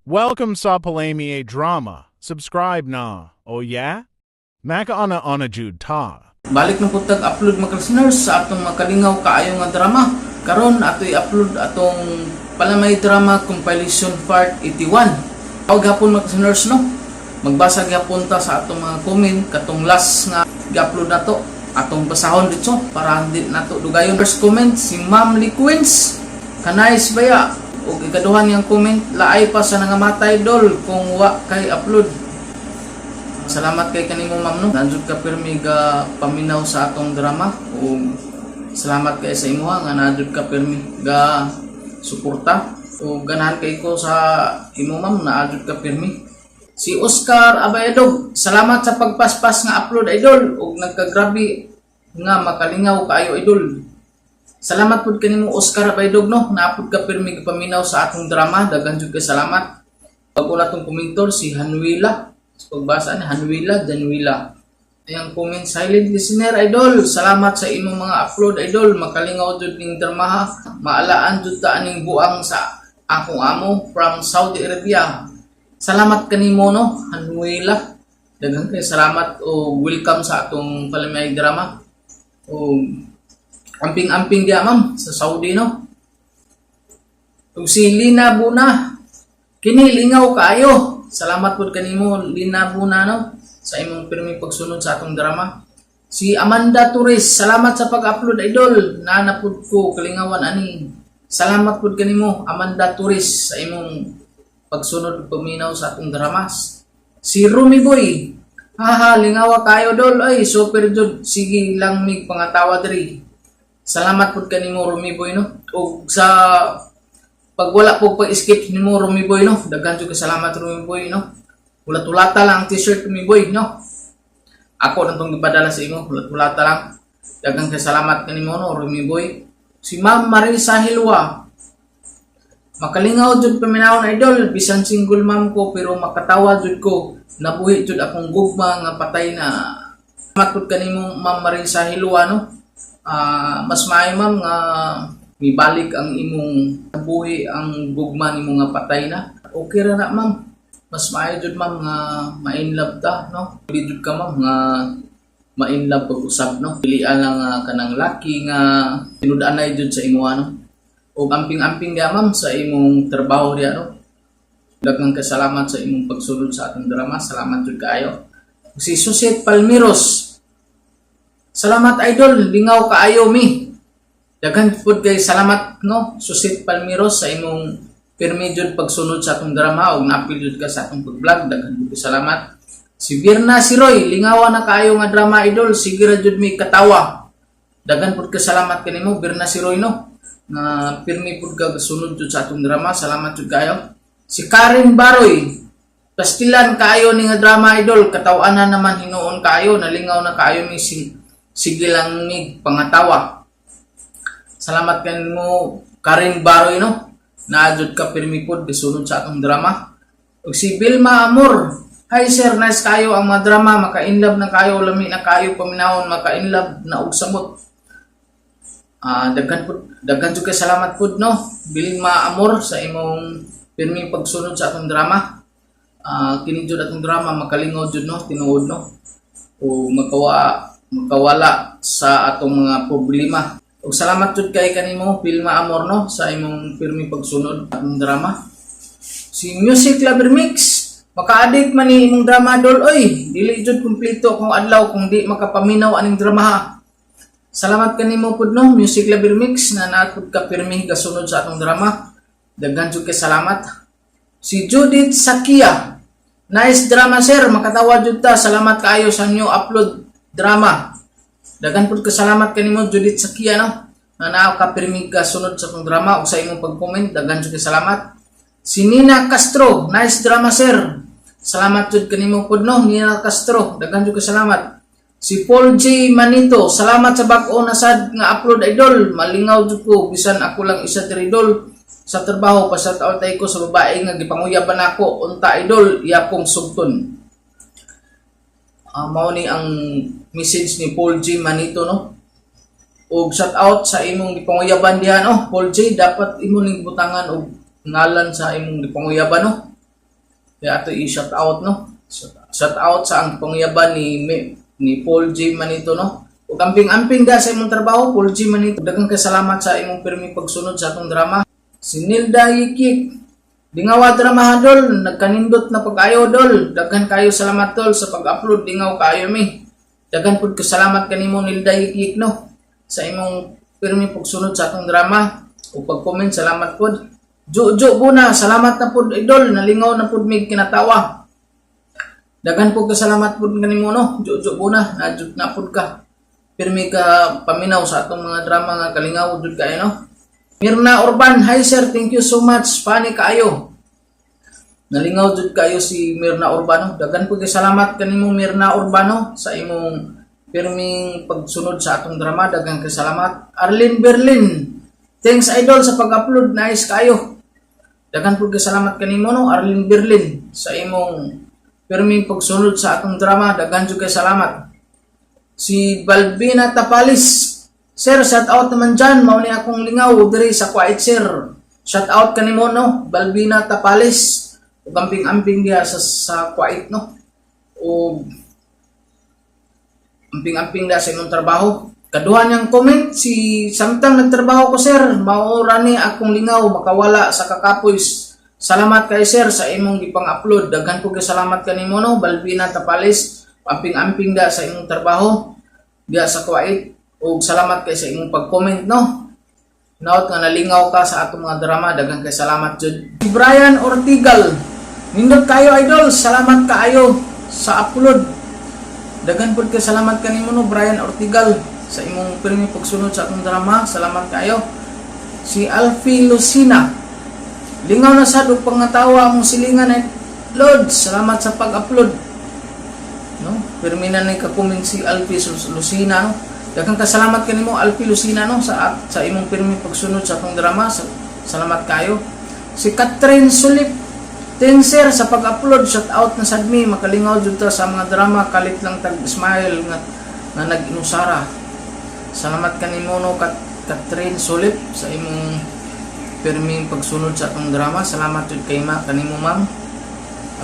Welcome sa Palami Drama. Subscribe na. Oh yeah? Makaana ana jud ta. Balik na po tag upload, mga listeners, sa atong makalingaw kaayo nga drama. Karon ato i-upload atong Palamay Drama Compilation Part 81. Aw gapon, mga listeners, no. Magbasa gyapon ta sa atong mga comment katong last nga gi-upload nato. Atong basahon dito para hindi nato dugayon. First comment, si Ma'am Liquins. "Kanais baya?" Ug ikaduha niyang comment, "Laay pa sa nangamatay, dol, kung wa kay upload." Salamat kay kanimo, ma'am, no. Nanjud ka pirmi ga paminaw sa atong drama ug salamat kay sa imuha nga nanjud ka pirmi ga suporta ug ganahan kay ko sa imo, ma'am, naa jud ka pirmi. Si Oscar Abayadog, "Salamat sa pagpaspas nga upload, idol, ug nagkagrabe nga makalingaw kaayo, idol." Salamat pud kanimo, Oscar Abayadog, no. Naa pud ka pirmi paminaw sa atong drama, daghan jud kay salamat. Bago na tong komentor, si Hanwila. Sa pagbasa ni Hanwila, Janwila. Ayang comment, "Silent listener, idol. Salamat sa imong mga upload, idol. Makalingaw jud ning dramaha. Maalaan jud ta aning buang sa akong amo from Saudi Arabia." Salamat kanimo, no, Hanwila. Daghan kay salamat o welcome sa atong Palamay Drama. O amping-amping diya, ma'am, sa Saudi, no. Ug si Lina Buna, "Kini lingaw kaayo." Salamat pud kanimo, Lina Buna, no, sa imong pirming pagsunod sa atong drama. Si Amanda Torres, "Salamat sa pag-upload, idol. Naa pud ko kalingawan ani." Salamat pud kanimo, Amanda Torres, sa imong pagsunod ug paminaw sa atong dramas. Si Rumi Boy, "Haha, lingawa kayo, dol. Ay, super jud. Sige lang mig pangatawa diri." Salamat pud kanimo, Rumi Boy, no. Ug sa pag wala po pag-skip nimo, Rumi Boy, no. Daghan jud ka salamat, Rumi Boy, no. Hulat-hulata lang ang t-shirt, Rumi Boy, no. Ako na tong gipadala sa imo, hulat-hulata lang. Daghan kay salamat kanimo, no, Rumi Boy. Si Ma'am Marisa Hilwa, "Makalingaw jud paminawon, idol, bisan single mom ko pero makatawa jud ko. Nabuhi jud akong gugma nga patay na." Salamat pud kanimo, Ma'am Marisa Hilwa, no. Mas maayo, ma'am, nga mibalik ang imong buhi ang gugma nimo nga patay na. Okay ra na, ma'am. Mas maayo jud, ma'am, nga ma-in love ta, no. Dili jud ka, ma'am, nga ma-in love pag-usab, no. Pilian lang nga kanang laki nga tinud-anay jud sa imo, no. O amping-amping diya, ma'am, sa imong trabaho diya, no. Daghang kasalamat sa imong pagsulod sa atong drama. Salamat jud kaayo. Si Suset Palmiros, "Salamat, idol, lingaw kaayo mi." Daghan pud kay salamat, no, Susit Palmiros, sa imong pirmi jud pagsunod sa atong drama ug naapil jud ka sa atong pag-vlog. Daghan pud kay salamat. Si Birna Siroy, "Lingawa na kaayo nga drama, idol, sige ra jud mi katawa." Daghan pud kay salamat kanimo, Birna Siroy, no. Nga pirmi pud ka sunod jud sa atong drama. Salamat jud kaayo. Si Karen Baroy, "Pastilan kaayo ni nga drama, idol, katawanan naman hinuon kaayo, nalingaw na kaayo mi, sige lang mig pangatawa." Salamat kanimo, Karen Baroy, no. Naa jud ka pirmi pod gisunod sa atong drama. Ug si Vilma Amor, "Hi sir, nice kayo ang mga drama, maka-inlove na kayo, lami na kayo paminawon, maka-inlove na og samot." Daghan pud, daghan jud kay salamat pud, no, Vilma Amor, sa imong pirming pagsunod sa atong drama. Kini jud atong drama makalingaw jud, no, tinuod, no. O makawala sa atong mga problema. Ug salamat jud kay kanimo, Vilma Amor, no, sa imong pirming pagsunod atong drama. Si Music Lover Mix, "Maka-addict man ni imong drama, dol oy. Dili jud kumpleto kung adlaw kung di makapaminaw aning drama ha." Salamat kanimo pud, no, Music Lover Mix, na naa pud ka pirmi gasunod sa atong drama. Daghan jud kay salamat. Si Judith Sakia, "Nice drama, sir, makatawa jud ta. Salamat kaayo sa new upload drama." Daghan pud ka salamat kanimo, Judith Sakia, no. Na naa ka pirmi ka sunod sa atong drama ug sa imong pag-comment, daghan jud kay salamat. Si Nina Castro, "Nice drama, sir." Salamat jud kanimo pud, no, Nina Castro, daghan jud kay salamat. Si Paul J. Manito, "Salamat sa bag-o na sad nga upload, idol. Malingaw jud ko bisan ako lang isa diri, idol, sa trabaho. Pa-shout out ko sa babae nga gipanguyaban nako. Unta, idol, iya kong sugton." Mao ni ang message ni Paul J. Manito, no. Og shout out sa imong gipanguyaban diha, no. Paul J, dapat imo ning butangan og ngalan sa imong gipanguyaban, no. Kaya ato i-shout out, no. Shout out sa ang pangyaban ni Paul J. Manito, no. Ug amping-amping da sa imong trabaho, Paul J. Manito. Daghang kay salamat sa imong pirmi pagsunod sa atong drama. Si Nilda Yikik. Dingawa drama dol, nagkanindot na pag-ayo dol. Daghan kayo salamat dol sa pag-upload, dingaw kaayo mi. Daghan pud salamat kanimo, Nilda Yikik, no, sa imong pirmi pagsunod sa atong drama ug pag-comment, salamat pud. Jo Jo Buna, salamat na pud idol, nalingaw na pud mig kinatawa. Daghan pud kasalamat pud kanimo no, Jo Jo Buna, na jud na pud ka. Pirmi ka paminaw sa atong mga drama nga kalingaw jud kayo no. Mirna Urban, hi sir, thank you so much. Funny kaayo. Nalingaw jud kayo si Mirna Urbano. Daghan pud kay salamat kanimo, Mirna Urbano, sa imong pirming pagsunod sa atong drama. Daghan kay salamat. Arlene Berlin, thanks idol sa pag-upload, nice kayo. Daghan pud kay salamat kanimo no, Arlene Berlin, sa imong pirming pagsunod sa atong drama. Daghan jud kay salamat. Si Balbina Tapalis. Sir, shout out naman dyan. Mao ni akong lingaw diri sa Kuwait, sir. Shout out kanimo no, Balbina Tapalis. Ug amping-amping diha sa Kuwait no. O amping-amping diha sa imong trabaho. Kaduha niyang comment si samtang nagtrabaho ko sir, mao ra ni akong lingaw makawala sa kakapoy. Salamat kay sir sa imong gipang-upload. Daghan ko kay salamat kanimo no, Balbina Tapalis. Amping-amping da sa imong trabaho diha sa Kuwait. Ug salamat kay sa imong pag-comment no. Naot nga nalingaw ka sa atong mga drama, daghan kay salamat jud. Si Brian Ortigal. Nindot kayo idol, salamat kaayo sa upload. Daghan pud kay salamat kanimo no, Brian Ortigal, sa imong pirmi pagsunod sa atong drama. Salamat kayo. Si Alfie Lucina. Lingaw na sad og pangatawa among silingan ay Lord, salamat sa pag-upload. No? Pirmi na ni ka-comment si Alfie Lucina no. Daghang kasalamat kanimo, Alfie Lucina, no, sa imong pirmi pagsunod sa atong drama. Salamat kayo. Si Catherine Sulip Tenser sa pag-upload, shout out na sad mi, makalingaw jud ta sa mga drama, kalit lang tag smile nga nag-inusara. Salamat kanimo no, Catherine Sulip, sa imong pirming pagsunod sa atong drama. Salamat jud kay ma kanimo ma'am.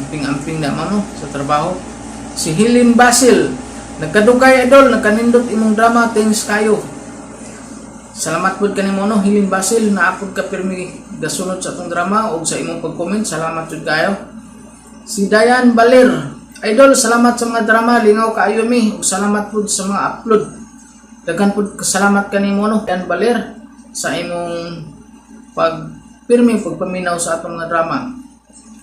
Amping-amping na ma'am no, sa trabaho. Si Helen Basil, nagkadugay idol, nagkanindot imong drama, thanks kayo. Salamat pud kanimo no, Helen Basil, naapod ka pirmi gasunod sa atong drama ug sa imong pag-comment, salamat jud kayo. Si Dayan Baler, idol, salamat sa mga drama, lingaw kaayo mi, ug salamat pud sa mga upload. Daghan pud salamat kanimo no, Dayan Baler, sa imong pag pirmi pagpaminaw sa atong mga drama.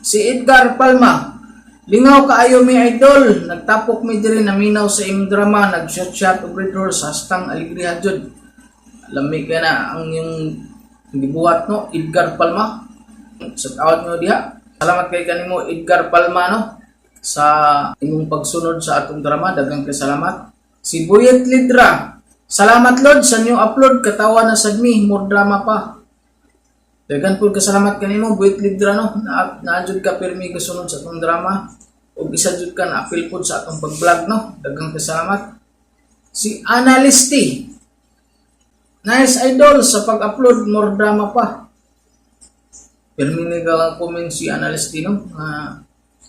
Si Edgar Palma, lingaw kaayo mi idol, nagtapok mi diri naminaw sa imong drama, nag-shot-shot og Red Horse, hastang alegriha jud. Lami ka na ang yung gibuhat no, Edgar Palma. Shout out nyo diha. Salamat kay kanimo, Edgar Palma, no, sa imong pagsunod sa atong drama, daghang kay salamat. Si Buyet Lidra, salamat Lord sa new upload, katawa na sad mi, more drama pa. Daghan pud kasalamat kanimo, Buyet Lidra, no, na naa jud ka pirmi kasunod sa atong drama ug isa jud ka na apil pud sa atong pag-vlog no. Daghang kasalamat. Si Analisti, nice idol sa pag-upload, more drama pa. Pirmi ni ka comment si Analisti no.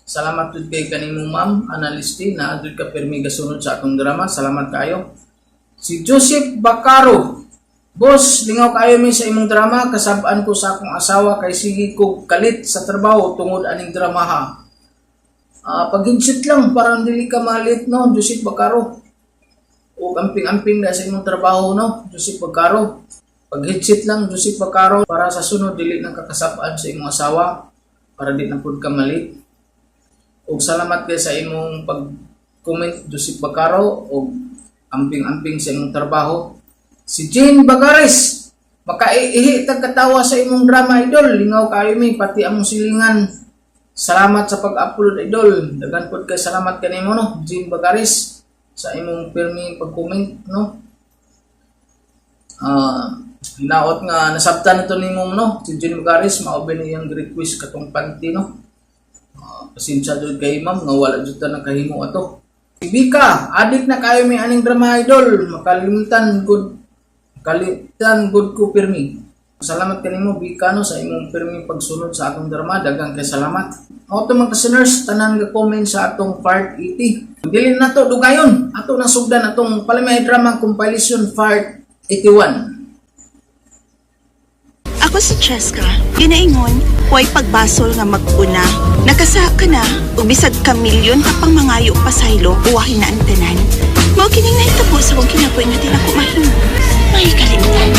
Salamat jud kay kanimo ma'am Analisti, na jud ka pirmi gasunod sa atong drama. Salamat kayo. Si Joseph Bacaro, boss, lingaw kayo mi sa imong drama, kasab-an ko sa akong asawa kay sige ko kalit sa trabaho tungod aning drama ha. Pag-headset lang para dili ka malit no, Joseph Bacaro. O amping-amping na sa imong trabaho no, Joseph Bacaro. Pag-headset lang, Joseph Bacaro, para sa sunod dili nang kakasab-an sa imong asawa para di na pud ka malit. Og salamat kay sa imong pag-comment, Joseph Bacaro, og amping-amping sa imong trabaho. Si Jane Bagares, makaiihi tag katawa sa imong drama idol, lingaw kayo mi pati among silingan. Salamat sa pag-upload idol. Daghan pud kay salamat kanimo no, Jane Bagares, sa imong pirmi pag-comment no. Hinaot nga nasabtan nito nimo no, si Jane Bagares, mao ba niyang request katong panty no. Pasensya jud kay ma'am nga wala jud ta nakahimo ato. Si Bika, adik na kayo may aning drama idol, makalimtan good, kalimtan good ko pirmi. Salamat kanimo Bika no sa imong pirming pagsunod sa atong drama. Daghang kay salamat. Mao to, mga listeners, tanan nga comment sa atong part 80. Dili na to dugayon. Ato nang sugdan atong Palamay Drama Compilation Part 81. Ako si Cheska. Ginaingon, huwag pagbasol nga magpuna. Nakasa ka na, ug bisag ka milyon ka pang mangayo pasaylo, uwahin na ang tanan. Mao kining nahitabo sa akong kinabuhi nga di nako mahimo. May kalimtan.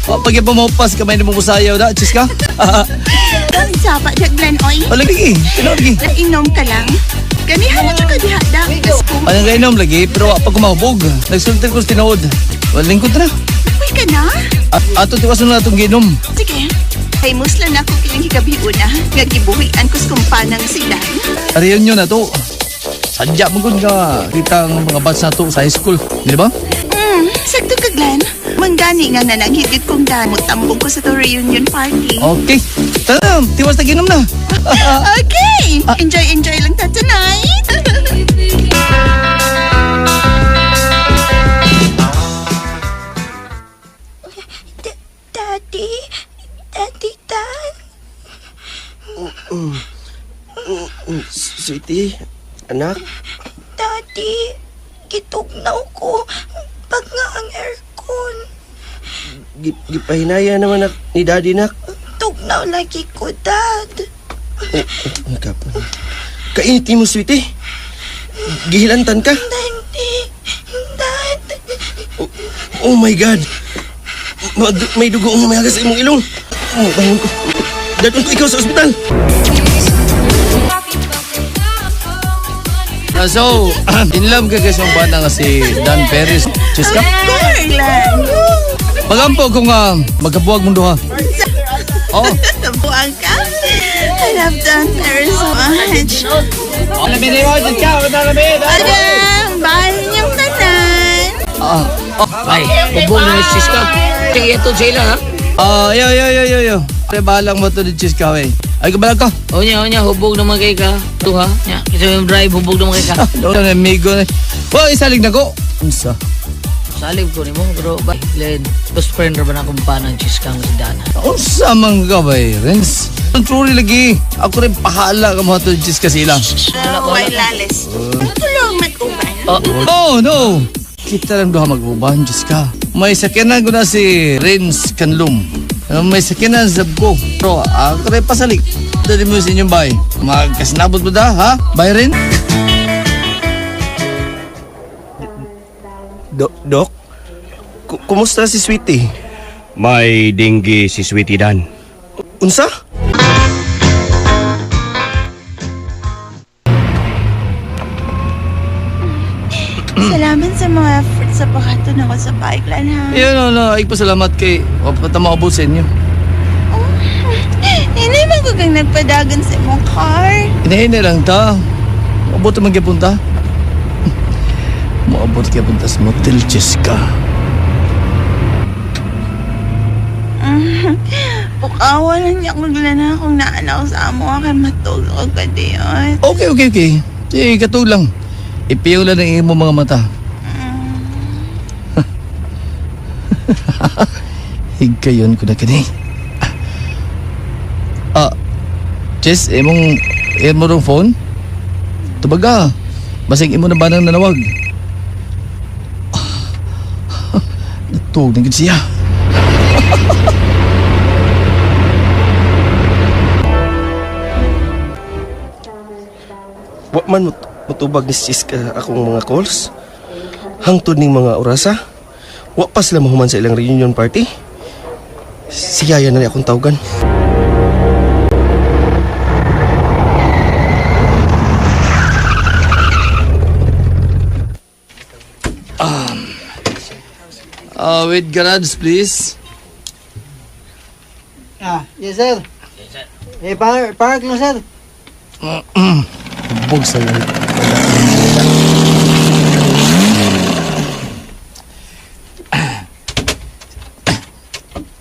Oh, pag ipamopas, kamay na mo kusayaw na. Cheers ka. Ang sapa siya, Glenn, oy. Wala lagi. Tinaw lagi. Nainom ka lang. Ganihan na siya ka diha, da. Anong kainom lagi, pero wa pa kumahubog. Nagsulti ko sa tinuod. Walang lingkod na. Uy ka na? Ato tiwason na itong ginom. Sige. Kay musla na ako kining higabi una, nga gibuhian ko sa kumpanang si Dan. Reunion na to. Sadya mo gud nga kita ang mga batch na to sa high school. Di ba? Sakto ka, Glenn. Manggani nga nananghigit kong Dan. Mutambong ko sa to reunion party. Okay. Tara, tiwas na ginom na. Okay! Enjoy, enjoy lang ta tonight! Daddy, Daddy, Dad. Sweetie, anak, Daddy, gitugnaw ko. Pag nga ang aircon. gipahinaya naman nak ni Daddy nak. Tugnaw lagi ko, Dad. Oh, kapon. Kainit mo, sweetie. Gihilantan ka. Daddy, Dad. Oh my God. May dugo ang umayaga sa imong ilong. Oh, bangon ko. Dadon ko ikaw sa ospital. So, in love ka kasi ang bata nga si Dan Perez. Cheers ka. Glenn. Pagampo kung magkabuwag mong duha. Oh. Buang ka? I love Dan Perez so much. Adam, bye ninyong tanan. Ah, Ay, hubog na ni Siska. Tingin ito sa ila, ha? Ah, yo, yo, yo, yo, yo. Pre, bahalang mo to ni Cheers ka, wey. Ay, kabala ka. O niya, o niya, hubog naman kay ka. Ito, ha? Nya, ito yung drive, hubog naman kay ka. Doon ang amigo na. Well, isalig na ko. Unsa? Salig ko nimo, bro. Ba, Glenn, best friend ra ba na akong panang Siska nga si Dana? Unsa man ka ba, eh, Renz? Ang truly lagi. Ako rin pahala ka mo to ni Cheers ka sila. Why lalis? Tulong mag-uban. Oh, no. Kita lang duha mag-uban, Diyos ka. May sakyanan ko na si Renz Canlum. May sakyanan sa ko. Pero ako rin pasalik. Dali mo sa inyong bay. Magkasinabot mo da, ha? Bay rin? Dok, kumusta si Sweetie? May dinggi si Sweetie Dan. Unsa? Salamat sa mga effort sa pagkaton ako sa bike, Glenn, ha? Yun, no, no. Ay, pasalamat kay... Wapata maabot sa inyo. Oh, hindi man ko kang nagpadagan sa imong car. Hinahina lang ta. Maabot naman kaya punta. Maabot kaya punta sa motel, Jessica. Pukawa lang niya kung Glenn ha, kung naanaw sa amo kay matulog ka diyon. Okay. Sige, katulog lang. Ipiyo lang ang imong mga mata. Higkayon ko na kini. Ah, Jess, imong imo rong phone? Tubaga. Basig imo na ba nang nanawag? Natug na gid siya. Wa man mutubag ni Siska akong mga calls. Hangtod ning mga orasa. Wa pa sila mahuman sa ilang reunion party. Si Yaya na rin akong tawagan. With garage, please. Ah, yes sir. Eh, park lang sir. Hubog sa langit.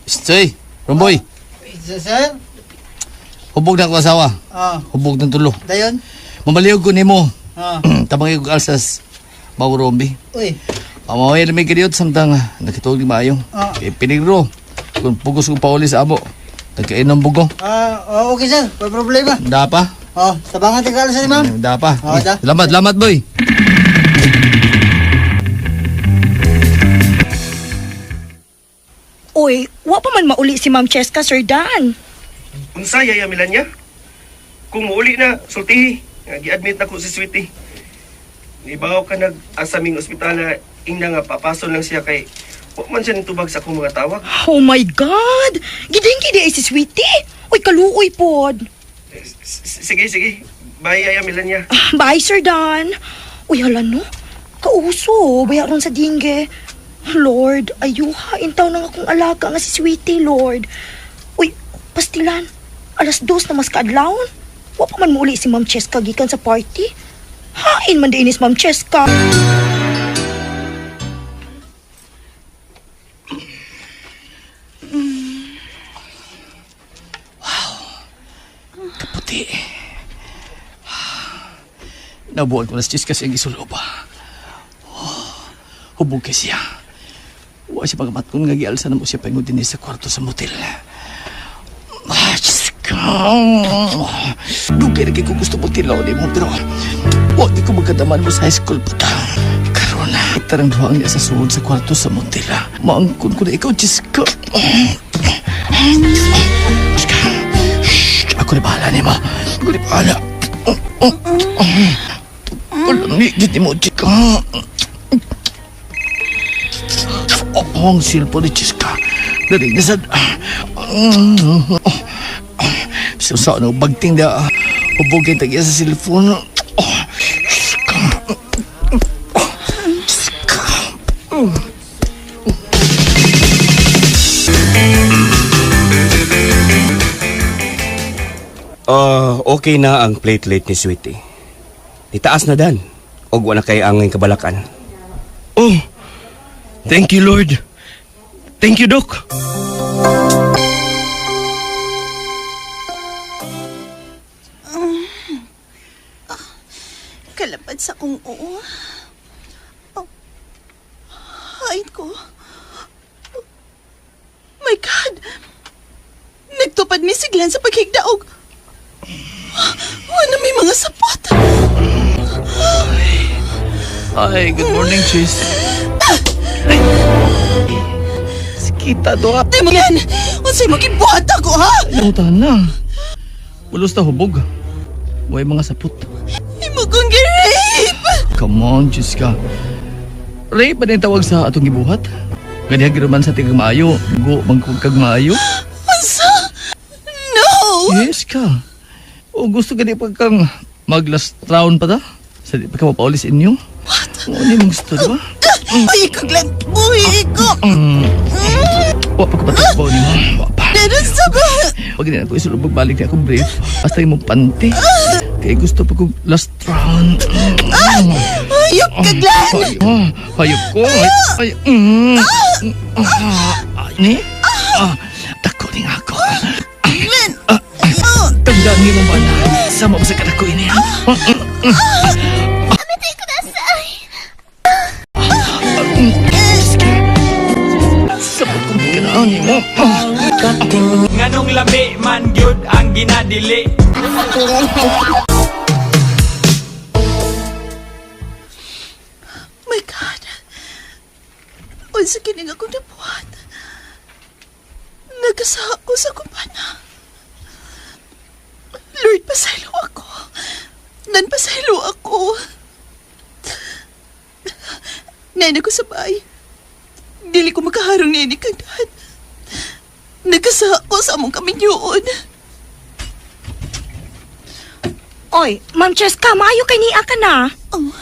Stoy, Romboy, Yes, sir. hubog na ako asawa. Ah, Hubog ng tulo. dayon. Mamaliyog ko nimo. Ah, Tabang ko alsas bago Rombi. uy. Pamaway na may ganiyot samtang nakituog ni maayo. Ah. Kay peligro. Kung pugos kong pauli sa amo. Nagkainom bugo. Ah, oh, okay sir, may problema. Da pa. Oh, tabangan tayo sa ma'am. Da pa. Oh, da. Salamat, salamat boy. Uy, wa pa man mauli si Ma'am Cheska, Sir Dan. Unsa Yaya Melania? Kung muuli na, sultihi. Nga Gi-admit na ko si Sweetie. Nibaw ka nag-asa ming ospitala, ingna nga papason lang siya kay wa man siya nitubag sa akong mga tawag. Oh my God! Gidinggi di ay si Sweetie. Uy, kaluoy pod. Eh, Sige, sige. Bye, Yaya Melania. Ah, bye, Sir Dan. Uy, hala no. Kauso, bayaron sa dingge. Lord, ayuha, intaw nang akong alaga nga si Sweetie, Lord. Uy, pastilan. 2:00 na mas kaadlawon. Wa pa man muuli si Ma'am Cheska gikan sa party. Hain man diinis Ma'am Cheska. Kaputi. Nabuhat ko na si Cheska sa iyang isuloba. Oh, hubog kay siya. Wa siya pagkamatkon nga gialsa na mo siya paingon din sa kwarto sa motel. Ah, Cheska! Dugay na kay ko gusto mo tilaw ni mo, pero wa di ko magkadaman mo sa high school pa ta. Karon na, tarang duha ang niya sa sulod sa kwarto sa motel. Maangkon ko na ikaw, Cheska. Cheska! Shh! Ako na bahala ni mo. Ako na bahala. Alam ni, giti mo, Cheska. Oh, ang cellphone ni Cheska. Dali na sa... Sa ano, bagting da. Hubogin tagya sa cellphone. Oh, Cheska. Cheska. Ah, okay na ang platelet ni Sweetie. Nitaas na dan. Og wala kay angay kabalakan. Oh, thank you, Lord. Thank you, Doc. Kalapad sa kong oo. Oh. Hain ko. My God! Nagtupad mi si Glenn sa paghigdaog. Wala may mga sapot. Ay, good morning, Cheese. Ay! Sikita to, ah. Di mo yan! Unsay mo gibuhat ako, ha? Tahan na. Pulos na hubog. Buhay mga sapot. Imo kong gi-rape! Come on, Jessica. Rape ba din tawag sa atong gibuhat? Ganyan giraman sa tigang maayo. Go, mangkog kag maayo. Unsa? No! Yes ka. O gusto gani pag kang mag last round pa ta? Sa di pa ka mapaulis inyo? What? O, ano yung gusto, di ba? Ay, ikaw, Glenn! Buhi ko! Wa pa ko patakbo ni mo. Wa pa. Meron sa ba? Wag na ako isulubog balik na akong brief. Basta yung mong panty. Kaya gusto pa kong last round. Hayop ka, Glenn! Ay, ah, hayop ko. Ay, ay, mm, ah, ni? Ah, dako ni nga ako. Glenn! Tandaan niyo mo ba na sama mo sa kadako ini? Sabot kong kinaan ni mo. Nganong lami man gyud ang ginadili. My God! Unsa kining akong nabuhat? Nagasaha ko sa kumpana. Lord, pasaylo ako. Nan, pasaylo ako. Nain ako sa bahay. Dili ko makaharong ni kang dad. Nagasaha ko sa among kaminyoon. Oy, Ma'am Cheska, maayo kay niya ka na. Oh.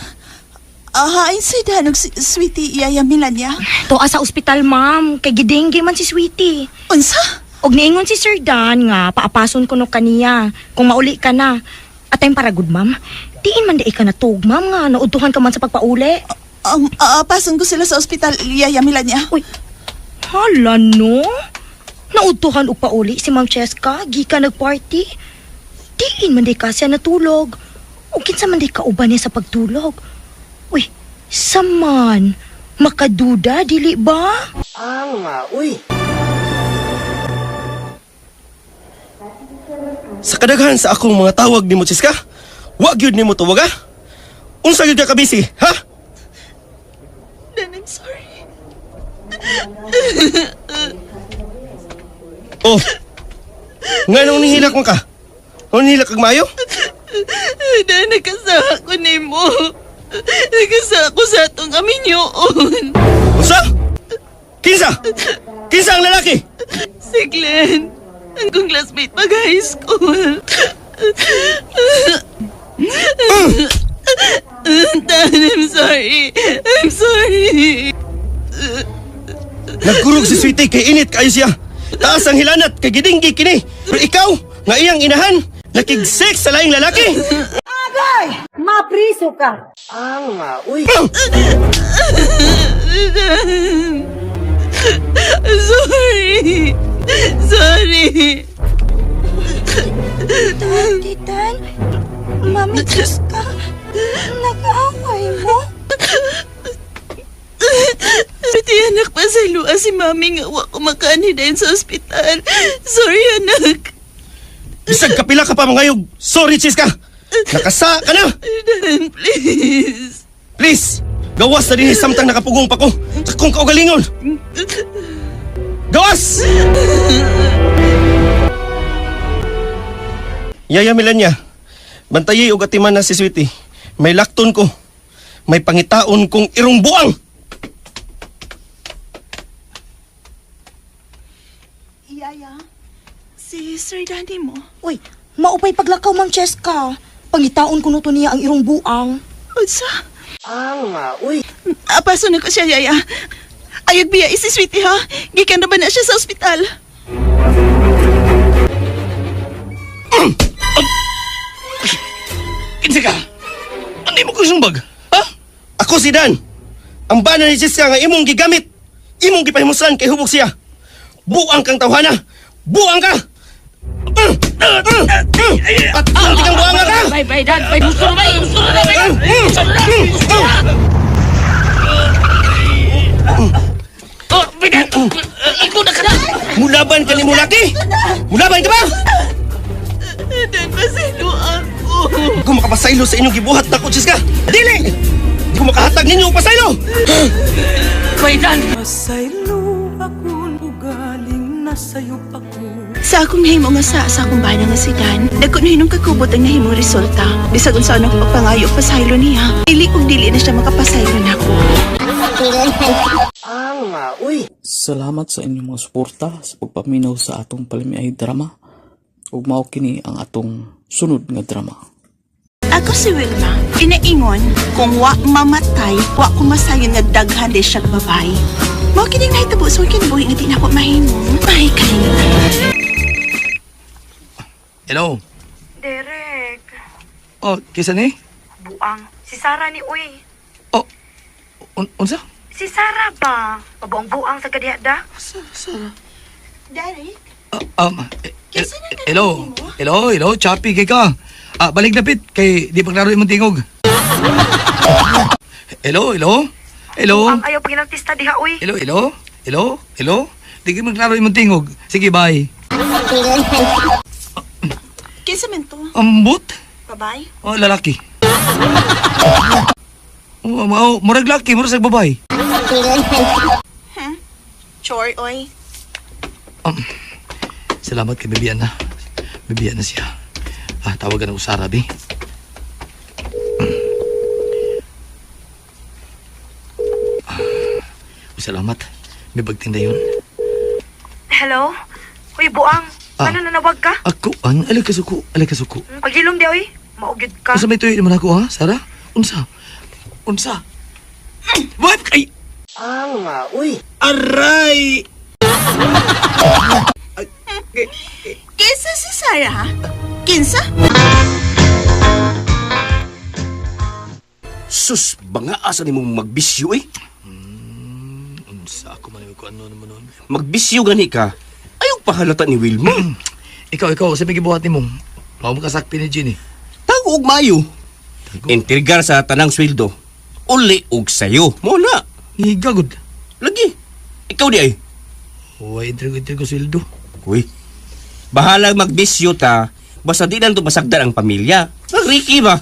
Ah, si Danog, sweetie, Yaya Milania. Tuwa sa ospital, ma'am. Kay gidengge man si Sweetie. Unsa? Og niingon si Sir Dan nga, paapason ko no kaniya. Kung mauli ka na. At time para good, ma'am. Tiin man di ka natug, ma'am nga. Nauduhan ka man sa pagpauli. Aapasan ko sila sa ospital, Yaya Milania. Uy, hala no? Nauduhan og pauli si Ma'am Cheska. Gika nagparty. Tiin man di ka siya natulog. O kinsa man di ka uban niya sa pagtulog. Uy, saman. Makaduda, dili ba? Sa kadaghan sa akong mga tawag nimo, Cheska, wa gyud nimo tuwag ha? Unsa gyud ka kabisi, ha? Dan, I'm sorry. Oh. Nganong nihilak man ka? Nganong nihilak kag maayo? Dan, nagkasaha ko nimo. Nagkasaha ko sa atong aminyoon. Unsa? Kinsa? Kinsa ang lalaki? Si Glenn, ang kong classmate pag high school. Dan, I'm sorry. I'm sorry. Nagkurog si Sweetie kay init kayo siya. Taas ang hilanat kay gidinggi kini. Pero ikaw, nga iyang inahan, nakig-sex sa laing lalaki. Mapriso ka. Dan. I'm sorry. Sorry. Titan, Mami Cheska, nag-away mo? Pati anak, pasaylua si mami nga wa ko makaani dahil sa ospital. Sorry anak. Bisag kapila ka pa mangayog. Sorry, Cheska. Nakasa ka na. Dan, please. Please, gawas na din samtang nakapugong pa ko sa kong kaugalingon. Gawas! Yaya Melania, bantayi og atiman na si Sweetie. May lakton ko. May pangitaon kong irong buang. Yaya, si Sir Danny mo. Uy, maupay paglakaw, Ma'am Cheska. Pangitaon ko no to niya ang irong buang. Unsa? Uy. Apaso na ko siya, Yaya. Ayog biya isi Sweetie ha. Gikan na ba na siya sa ospital? Kinsa ka? Ano mo kusumbag? Ha? Ako si Dan. Ang bana ni Jessica nga imong gigamit. Imong gipahimusan kay hubog siya. Buang kang tawhana. Buang ka. Patang kang buang ka. Bay, bay, Dan, bay, gusto na bay, gusto na bay. Oh, bay, Dan. Ikaw na ka na. Mulaban ka ni Mulaki? Mulaban ka ba? Dan, pasaylo ako. Di ko makapasaylo sa inyong gibuhat na ko, Jessica. Dili! Di ko makahatag ninyo og pasaylo. Bay, Dan. Sa akong nahimo nga sa akong bana nga si Dan, dagko na hinong kakubot ang nahimong resulta. Bisag unsa anong pagpangayo pasaylo niya, dili ug dili na siya makapasaylo nako. Salamat sa inyong mga suporta sa pagpaminaw sa atong palamiay drama. Ug mao kini ang atong sunod nga drama. Ako si Wilma. Inaingon, kung wa mamatay, wa ko masayon nga daghan di siya babay. Mao kining nahitabo sa akong kinabuhi nga di na ako mahimo. May kalinga. Hello? Derek, Oh, kisa ni? buang. Si Sarah ni Uy. Oh, unsa? Si Sarah ba? Pabuang-buang sa kadihada? Derek? Ah, hello? Hello, hello, Choppy, kay ka. Ah, balik dapit kay di pa klaro imong tingog. Hello, hello? Hello? Buang ayaw paginartista diha, Uy. Hello, hello? Hello? Hello? Di ka magklaro imong tingog. Sige, bye. Kinsa man to? Ambot? Babay? Oh, lalaki. Oh, oh, murag laki, murag sa babay. Chore, oy. Salamat kay Bibian na. Bibian na siya. Ah, tawagan ako Sarah, bi. Ah, salamat. May bagting na yun. Hello? Uy, buang. Ah. Ano nanawag ka? Ako, an, alay kasuko, alay kasuko. Pagilom di, Uy. Maugid ka. Unsa may tuyo naman ako, ha, Sarah? Unsa? Unsa? What? Ay! Ang, uy. Aray! Kinsa si Sarah, ha? Kinsa? Sus, banga asa nimong magbisyo eh. Unsa ako man ko ano naman nun. Magbisyo gani ka. Ayaw pahalata ni Wilma. Ikaw, ikaw, sa may gibuhat nimo. Mao mo kasakpi ni Ginny. Tago og mayo. Intrigar sa tanang sweldo. Uli og sayo. Mo na. Higa gud. Lagi. Ikaw di ay. Uy, intrigo sweldo. Uy. Bahala magbisyo ta. Basta di lang to masagdan ang pamilya. Ang Ricky ba?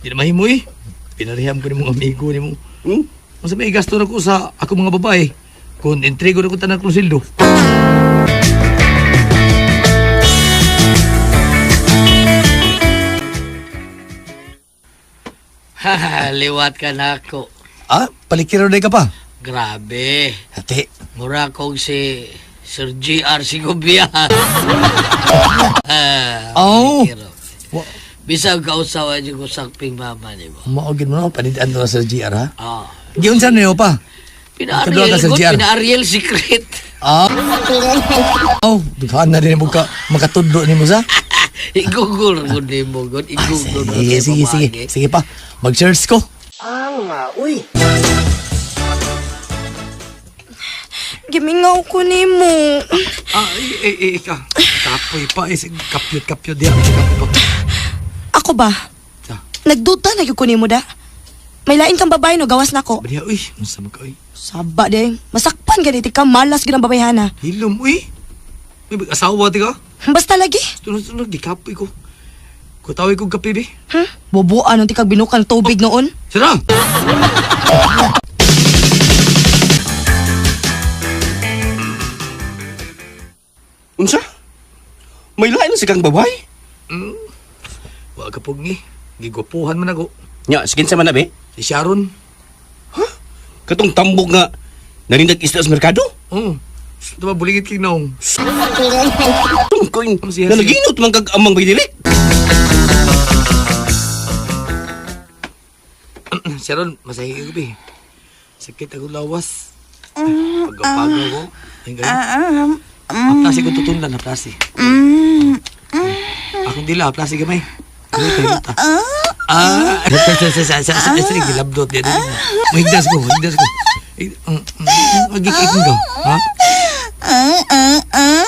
Di na mahimo eh. Pinariham ko ni mong amigo ni mo. Hmm? Unsa may gasto na ko sa ako mga babae. Kung intrigo na ko tanan kong sweldo. Liwat ka na ako. Ah, palikiro na ka pa. Grabe. Ate. Mura kong si Sir G.R. Segovia. Oh. Palikiro. Bisag kausawa niyo ko sakping mama ni mo. Maugin mo na, panidaan na sa GR ha? Ah. Giunsa niyo pa? Pina-Ariel Kadua ka sa ko, GR. pina-Ariel secret. Ah. Oh, dughan na din mo ka makatudlo nimo sa. I-google ko ni mo, god. I-google ko Sige, sige, sige. Sige pa. Mag-search ko. Gimingaw ko nimo. Ah, eh, eh, ika. Kapoy pa eh. Kapyot, kapyot diya. Kapyot pa. Ako ba? Ah. Nagduta na gyud ko nimo da. May lain kang babae no gawas nako. Ba diya, uy. Unsa man ka, uy. Saba de. Masakpan ganiti ka malas gyud ang babayhana. Hilom, uy. Uy, mag-asawa ti ka. Basta lagi. Tunod, tunod, gikapoy ko. Kutaway kong kape, be. Hmm? Bubuan nung tikag binukan tubig noon. Sira! Unsa? May lain na si kang babae? Hmm. Wa ka pugni. Gigwapuhan man ako. Nya, sige sa man na be. Si Sharon. Katong tambok nga narindag isda sa merkado? Oo. Ito ba, bulingit kay naong. Tungkoy, Siya, na naginot man kag amang baydilik. Sharon, masahi ko, be. Sakit ako lawas. Pagkapago ko. Ayun kayo. Aplasi ko tutunlan, aplasi. Akong dila, aplasi gamay. Ay, kayo ta. Ah, sa, gilabdot niya din. Mahigdas ko, mahigdas ko. Magigik ka, ha? Ah, ah,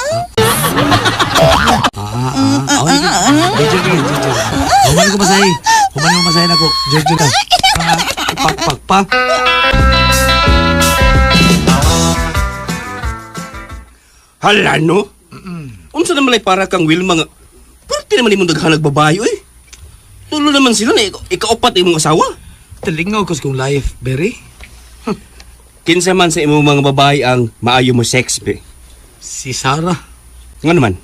oh, Jojo, jojo, jojo. Human ko masahi. Human ko masahin ako. Jojo na. Ah, pak, pak, pak. Hala no? Unsa naman ay para kang Wilma nga. Pwerte naman imong daghanag babae oy. Tulo naman sila na ikaupat imong asawa. Talingaw ko sa kong life, Berry. Kinsa man sa imong mga babae ang maayo mo sex be. Si Sarah. Nga naman?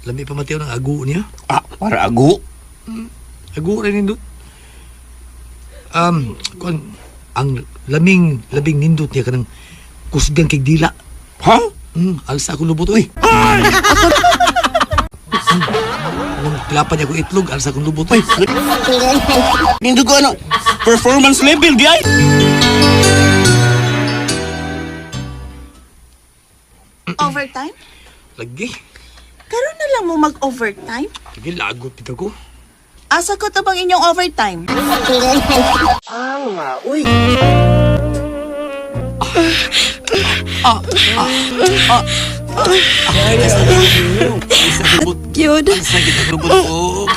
Lami pa matiyo ng agu niya. Ah, para ago. Agu rin nindot. Kuan, ang laming, labing nindot niya kanang kusgang kay dila. Ha? Alsa akong lubot, uy. Anong pilapan niya akong itlog, alsa akong lubot, uy. Nindot ko ano? Performance level di ay. Overtime? Lagi. Karon na lang mo mag-overtime? Lagi, lagot pita ko. Asa ko to bang inyong overtime? Yun. Sakit ang lubot ko.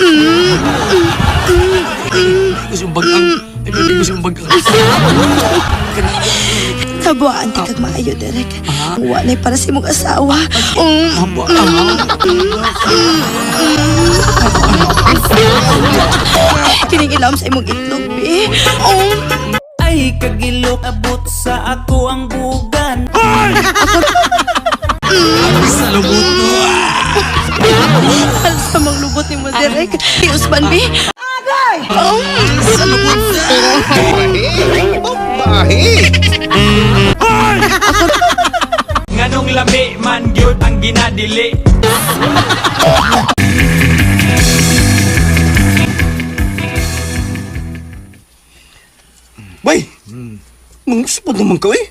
Gusto yung bagang. Ay, gusto yung bagang. Tabuan ti kag maayo Derek. Wa na para sa imong asawa. Kining ilawom sa imong itlog, be. Ay kagilok abot sa ako ang bugan. Sa lubot ko. Sa mang lubot ni mo, Derek. Iusban, be. Agay! Sa lubot. Nganong lami man gyud ang ginadili. Bay. Mangusupod naman ka eh.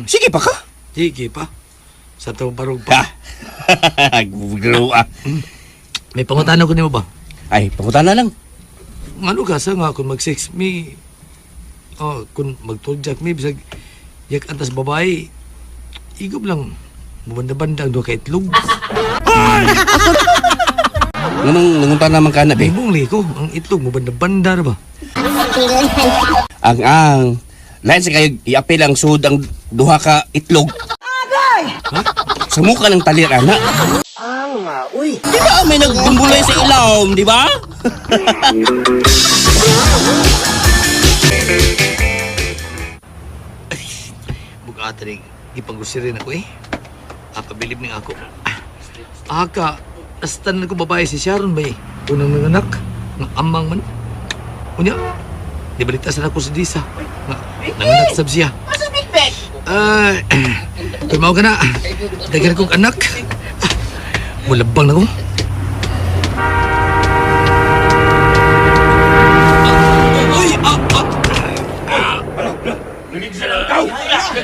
Sige pa ka. Sige pa. Sa tawang barog pa. Grow ah. May pangutana ko nimo ba? Ay, pangutana lang. Ngano ka sa nga kung mag-sex mi oh, kung magtuljak mi bisag yak antas babae igob lang mubanda-banda ang duha ka itlog. Nganong nangutana man ka na be? Bimong li ko ang itlog mubanda-banda ra ba? Ang ang Lain sa kayo iapil ang sud ang duha ka itlog. Agay! Ha? Sa mukha ng talir, ana. Uy. Di ba may nagdumbulay sa ilawom, di ba? Bugata rin, gipanggusirin ako eh. Apabilib ning ako. Aka, nastan ko babae si Sharon ba eh. Unang nanganak, ng amang man. Unya, di balita sa ako si Disa. Nga, nanganak sab siya. Ay, tumaw ka na. Daghan kong anak. Mulabang na ko. Uy, ah, ah.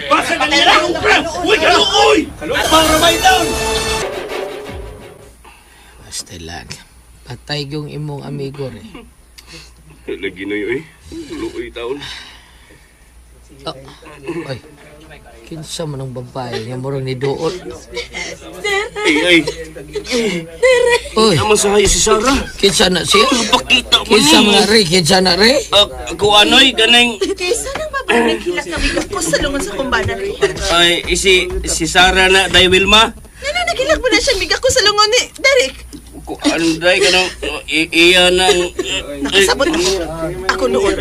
Basa na nila! Uy, kaluoy! Kaluoy! down! Basta lang. Patay yung imong amigo re. Lagi na yun eh. Luoy taon. Oh, ay. Kinsa man ang babae nga murag ni Duot. Ay, ay. Oy, Tama sa si Sarah. kinsa na siya? Pakita mo Kinsa man na re? Kinsa na re? Ako anoy, ganang... Kaysa nang babae naghilak na bigak ko sa lungon sa kumbana, Ray. Ay, si, si Sarah na, day Wilma. Nana, naghilak mo na siya bigak ko sa lungon ni Derek. Ko anday kanang iya nang Nakasabot ako. Ako noon.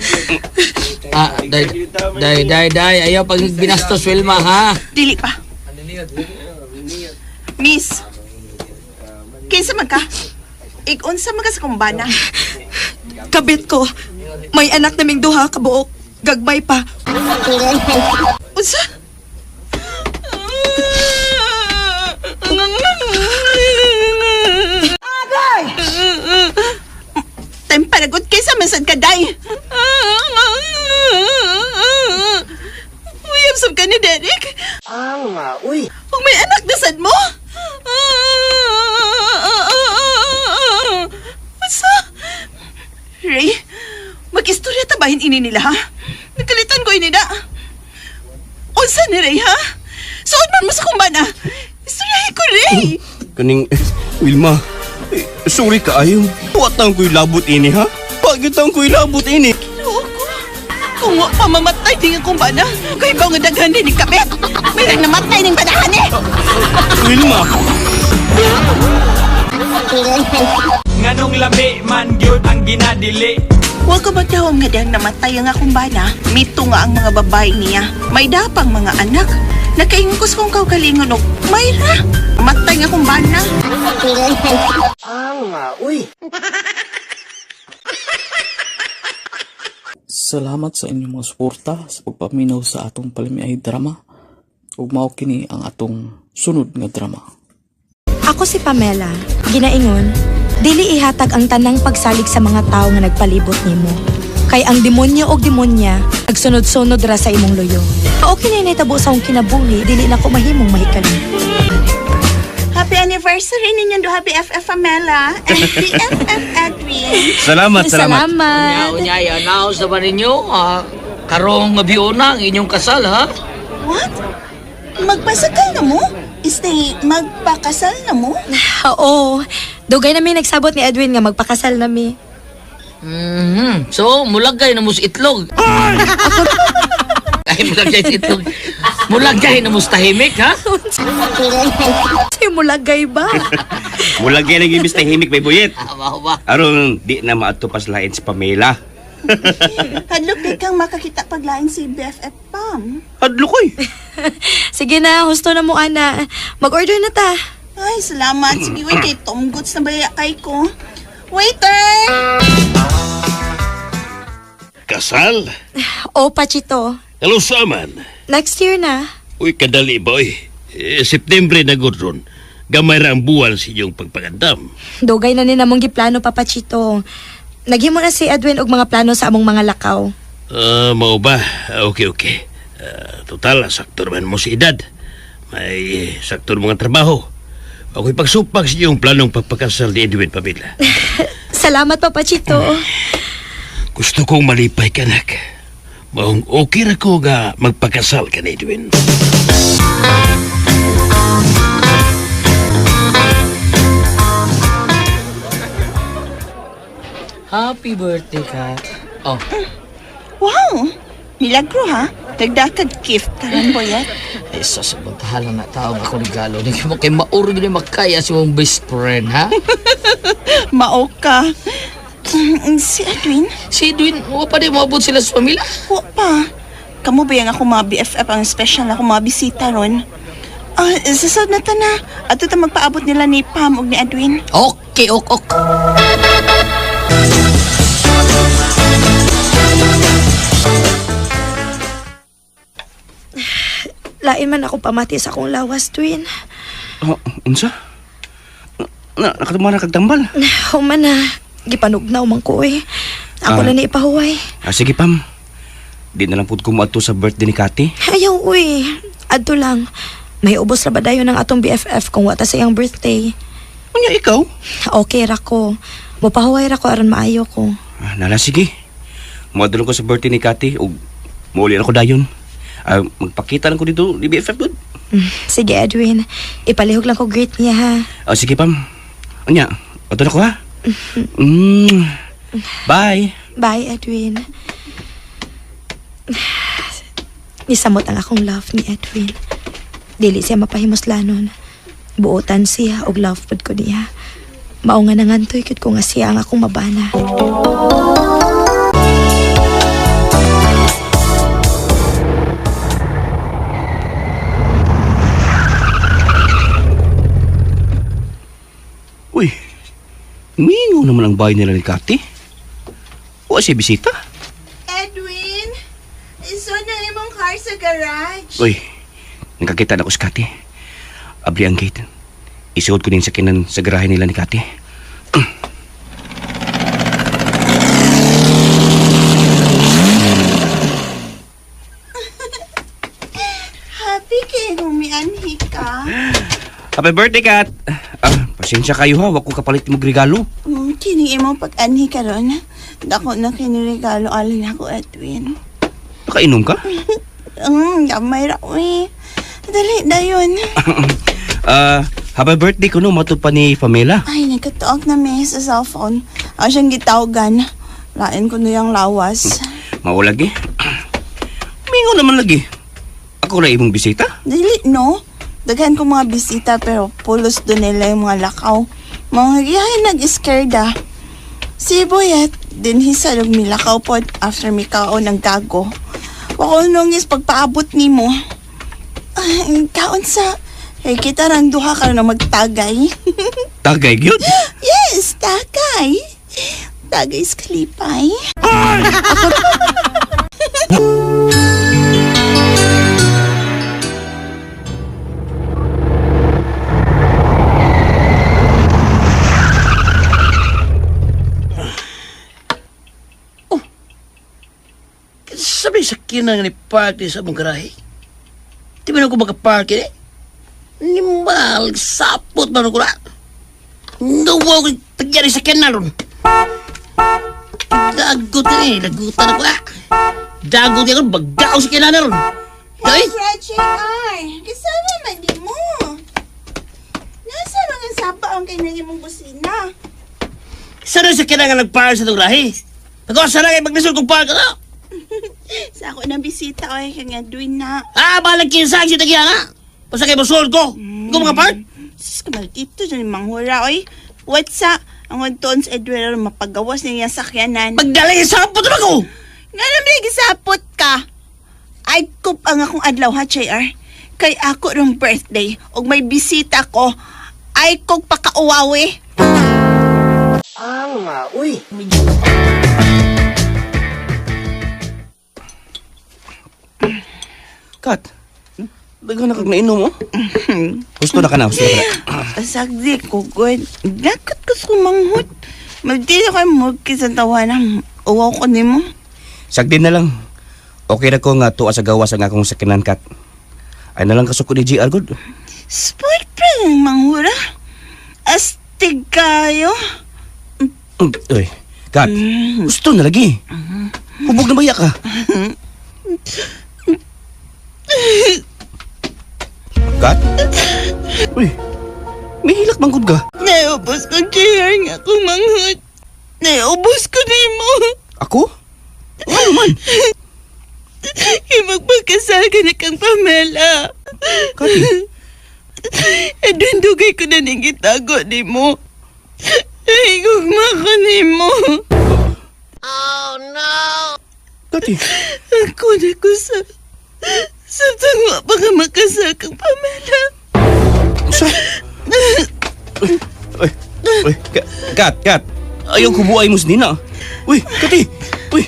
Ah, day, day, day, day. Ayaw pag binastos Wilma ha. Dili pa. Miss, kinsa man ka? Igunsa man ka sa kumbana. Kabit ko. May anak naming duha kabuok. Gagmay pa. Unsa? Agay! Time panagot kaysa man sad ka, day. Uyab sab ka ni Derek. Ah, uy. Kung may anak na sad mo? Unsa? Ray, mag-istorya tabahin ini nila, ha? Nagkalitan ko ini na. Unsa ni Ray, ha? Suod man mo sa kumbana. Istoryahin ko, Ray. Kaning Wilma. Eh, sorry kaayo. Watang ko'y labot ini ha. Pagitang ko'y labot ini. Ginoo ko. Kung wa pa mamatay din ang kumbana, kay ba nga daghan din ni kabit? May nang namatay ning banahan eh. Wilma. Nganong lami man gyud ang ginadili. Wa ko magdawom nga diyang namatay ang akong bana. Mito nga ang mga babae niya. May dapang mga anak. Nakaingon ko sa kong kaugalingon og mayra. Matay nga akong bana. Uy. Salamat sa inyong mga suporta sa pagpaminaw sa atong palamiay drama. Ug mao kini ang atong sunod nga drama. Ako si Pamela. Ginaingon, dili ihatag ang tanang pagsalig sa mga tao nga nagpalibot nimo. Kay ang demonyo og demonya, nagsunod-sunod ra sa imong luyo. Mao kini nahitabo sa akong kinabuhi, dili na ko mahimong mahikali. Happy anniversary ninyong duha BFF Pamela and BFF Edwin. Salamat, salamat. Unya, unya, i-announce na ba ninyo? Ah, karong gabiuna ang inyong kasal ha? What? Magpasakal na mo? Istay, magpakasal na mo? Oo. Dugay na mi nagsabot ni Edwin nga magpakasal na mi. Mhm. So, mulagay na mo sa itlog. Ay, mulagay sa itlog. Mulagay na mo sa tahimik, ha? Sa'yo mulagay ba? Mulagay nang ibis tahimik may buyit. Tama ba? Aron di na maadto pas lain si Pamela. Hadlok di kang makakita paglain si BFF Pam. Hadlo koy. Sige na, husto na mo ana. Mag-order na ta. Ay, salamat. Sige, wait, kay Tom Goods na baya kay ko. Waiter! Kasal? O, Pachito. Hello, Saman. Next year na. Uy, kadali ba, oy. Eh, Septembre na gud ron. Gamay ra ang buwan sa inyong pagpagandam. Dugay na ni namong giplano, Papachito. Naghimo na si Edwin og mga plano sa among mga lakaw. Ah, mao ba? Ah, okay, okay. Ah, total, sakto naman mo sa edad. May sakto mga trabaho. Ako'y pagsupak sa iyong planong pagpakasal ni Edwin Pamela. Salamat, Papachito. Gusto kong malipay ka, anak. Maong okay ra ko nga magpakasal ka ni Edwin. Happy birthday ka. Oh, Wow! Milagro, ha? Nagdakag gift karon boyet. Ay, sus, magtahalan na tao nga ako regalo. Hindi mo kay mauro gini makaya si mong best friend, ha? Mao ka. Si Edwin? Si Edwin, wa pa di moabot sila sa pamilya. Wa pa. Kamu ba yung ako mga BFF ang special na akong mga bisita ron? Ah, sasad na ta na. Ato ta magpaabot nila ni Pam ug ni Edwin. Okay, ok, ok. Lain man ako pamati sa akong lawas, twin. Oh, unsa? Na, nakatumara kag tambal. Human na. Gipanugnaw man ko eh. Ako Ah. na ni ipahuway. Ah, sige, Pam. Di na lang pud ko moadto sa birthday ni Kati. Ayaw, uy. Adto lang. May ubos ra ba dayon ang atong BFF kung wata sa iyang birthday? Unya ikaw? Okay ra ko. Mupahuway ra ko aron maayo ko. Ah, nala, sige. Moadto lang ko sa birthday ni Kati ug muuli na ko dayon. Ah, magpakita lang ko dito ni BFF gud. Sige, Edwin. Ipalihog lang ko greet niya, ha? Ah, sige, Pam. Unya, adto na ko ha. Bye. Bye, Edwin. Nisamot ang akong love ni Edwin. Dili siya mapahimuslanon. Buotan siya og love pud ko niya. Mao nga nangantoy gyud ko nga siya ang akong mabana. Uy, mingo naman ang bahay nila ni Kati. Wa siya bisita. Edwin, iso na imong car sa garage. Uy, nakakita na ko si Kati. Abli ang gate. Isuot ko din sa kinan sa garahe nila ni Kati. Happy kay humianhi ka. Happy birthday, Kat! Ah, pasensya kayo ha. Wa ko kapalit mo regalo. Kining imong pag-anhi karon. Dako na kiniregalo alin ako, Edwin. Nakainom ka? Gamay ra ko eh. Dali, dayon. Ah, happy birthday ko no. Matod pa ni Pamela. Ay, nagkatuog na may sa cellphone. Ako siyang gitawagan. Lain ko na yung lawas. Mao lagi. Mingo naman lagi. Ako ra imong bisita. Dili, no? Daghan ko mga bisita pero pulos doon nila yung mga lakaw. Mga giyahin nag-scared ah. Si Boyet, dinhi sa og milakaw pod after mikaon ng gago. Wako nung is pagpaabot nimo. Ay, kaon sa... Hey, kita rang duha ka na magtagay. Tagay gyud. Yes, tagay. Tagay sa kalipay. Sabi sa kinang ni park sa among garahe. Di ba na ko makapark eh? Nimbal, sapot man ko na. Nawaw ko tagyari sa kinan ron. Dagot eh, lagutan ako ah. Dagot ako, bagao sa kinan ron. Ay, Hey, JR! Kasama man di mo. Nasa mga sapa ang kailangan mong busina? saan sa kinan nga nagpark sa itong garahe? Nagawa na kay maglisod kong park ano? Sa ako ng bisita, oy, kaya Edwin na. Ah, balag kinsa ang sitagya nga. Basta kay basol ko. Ikaw mga park? Sus, kamaldito dyan yung manghura, oy. What's up? Ang wanton sa Edwin aron mapagawas niya yung sakyanan. Magdala yung sapot naman ko! Nga naman gisapot ka. Ay, kup ang akong adlaw ha, JR. Kay ako rong birthday, og may bisita ko, ay kog pakauwawi. Uy! Kat, daghan na kag nainom oh. Gusto na ka na, gusto na ka na. Sagdi ko, good. Dakot ko sa kumanghot. Magdito kayo mo kisang tawanan. Uwaw ko nimo. Sagdi na lang. Okay na ko nga tuwa sa gawas ang akong sakinan, Kat. Ay na lang kasuko ni GR good. Spoiled pa ng manghura. Astig kayo. Uy, Kat, gusto na lagi. Hubog na baya ka. Kat? Uy, may hilak bangkod ka. Naubos ko, JR, nga kumanghot. Naubos ko nimo. Ako? Ano man? Kay magpagkasal ka na kang Pamela. Kati. Edwin, dugay ko na ning gitago ni mo. Ay, gugma ko ni mo. Kati. Ako na ko sa... Sa tangwa pa ka makasal kang Pamela. Sa? Uy, uy, Kat, Kat. Ayaw kubuay mo sa nina. Uy, Kati. Uy.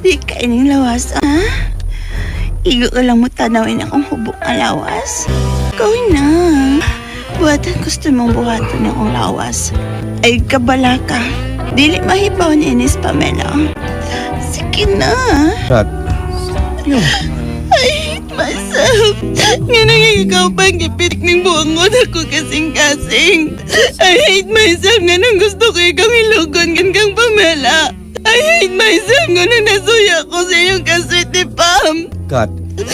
Di ka ining lawas, ha? Igo ka lang mo tanawin akong hubok nga lawas. Ikaw na. Buhatan gusto mong buhaton akong lawas. Ay, kabala ka. Dili mahibaw ni Ines Pamela. Sige na. Kat. I hate myself. Nga nang ikaw pang ipit ng buwangon ako kasing-kasing. I hate myself nga nang gusto ko ikaw ilugon kang Pamela. I hate myself nga nang nasuya ko sa iyong kaswerte, Pam. Kat.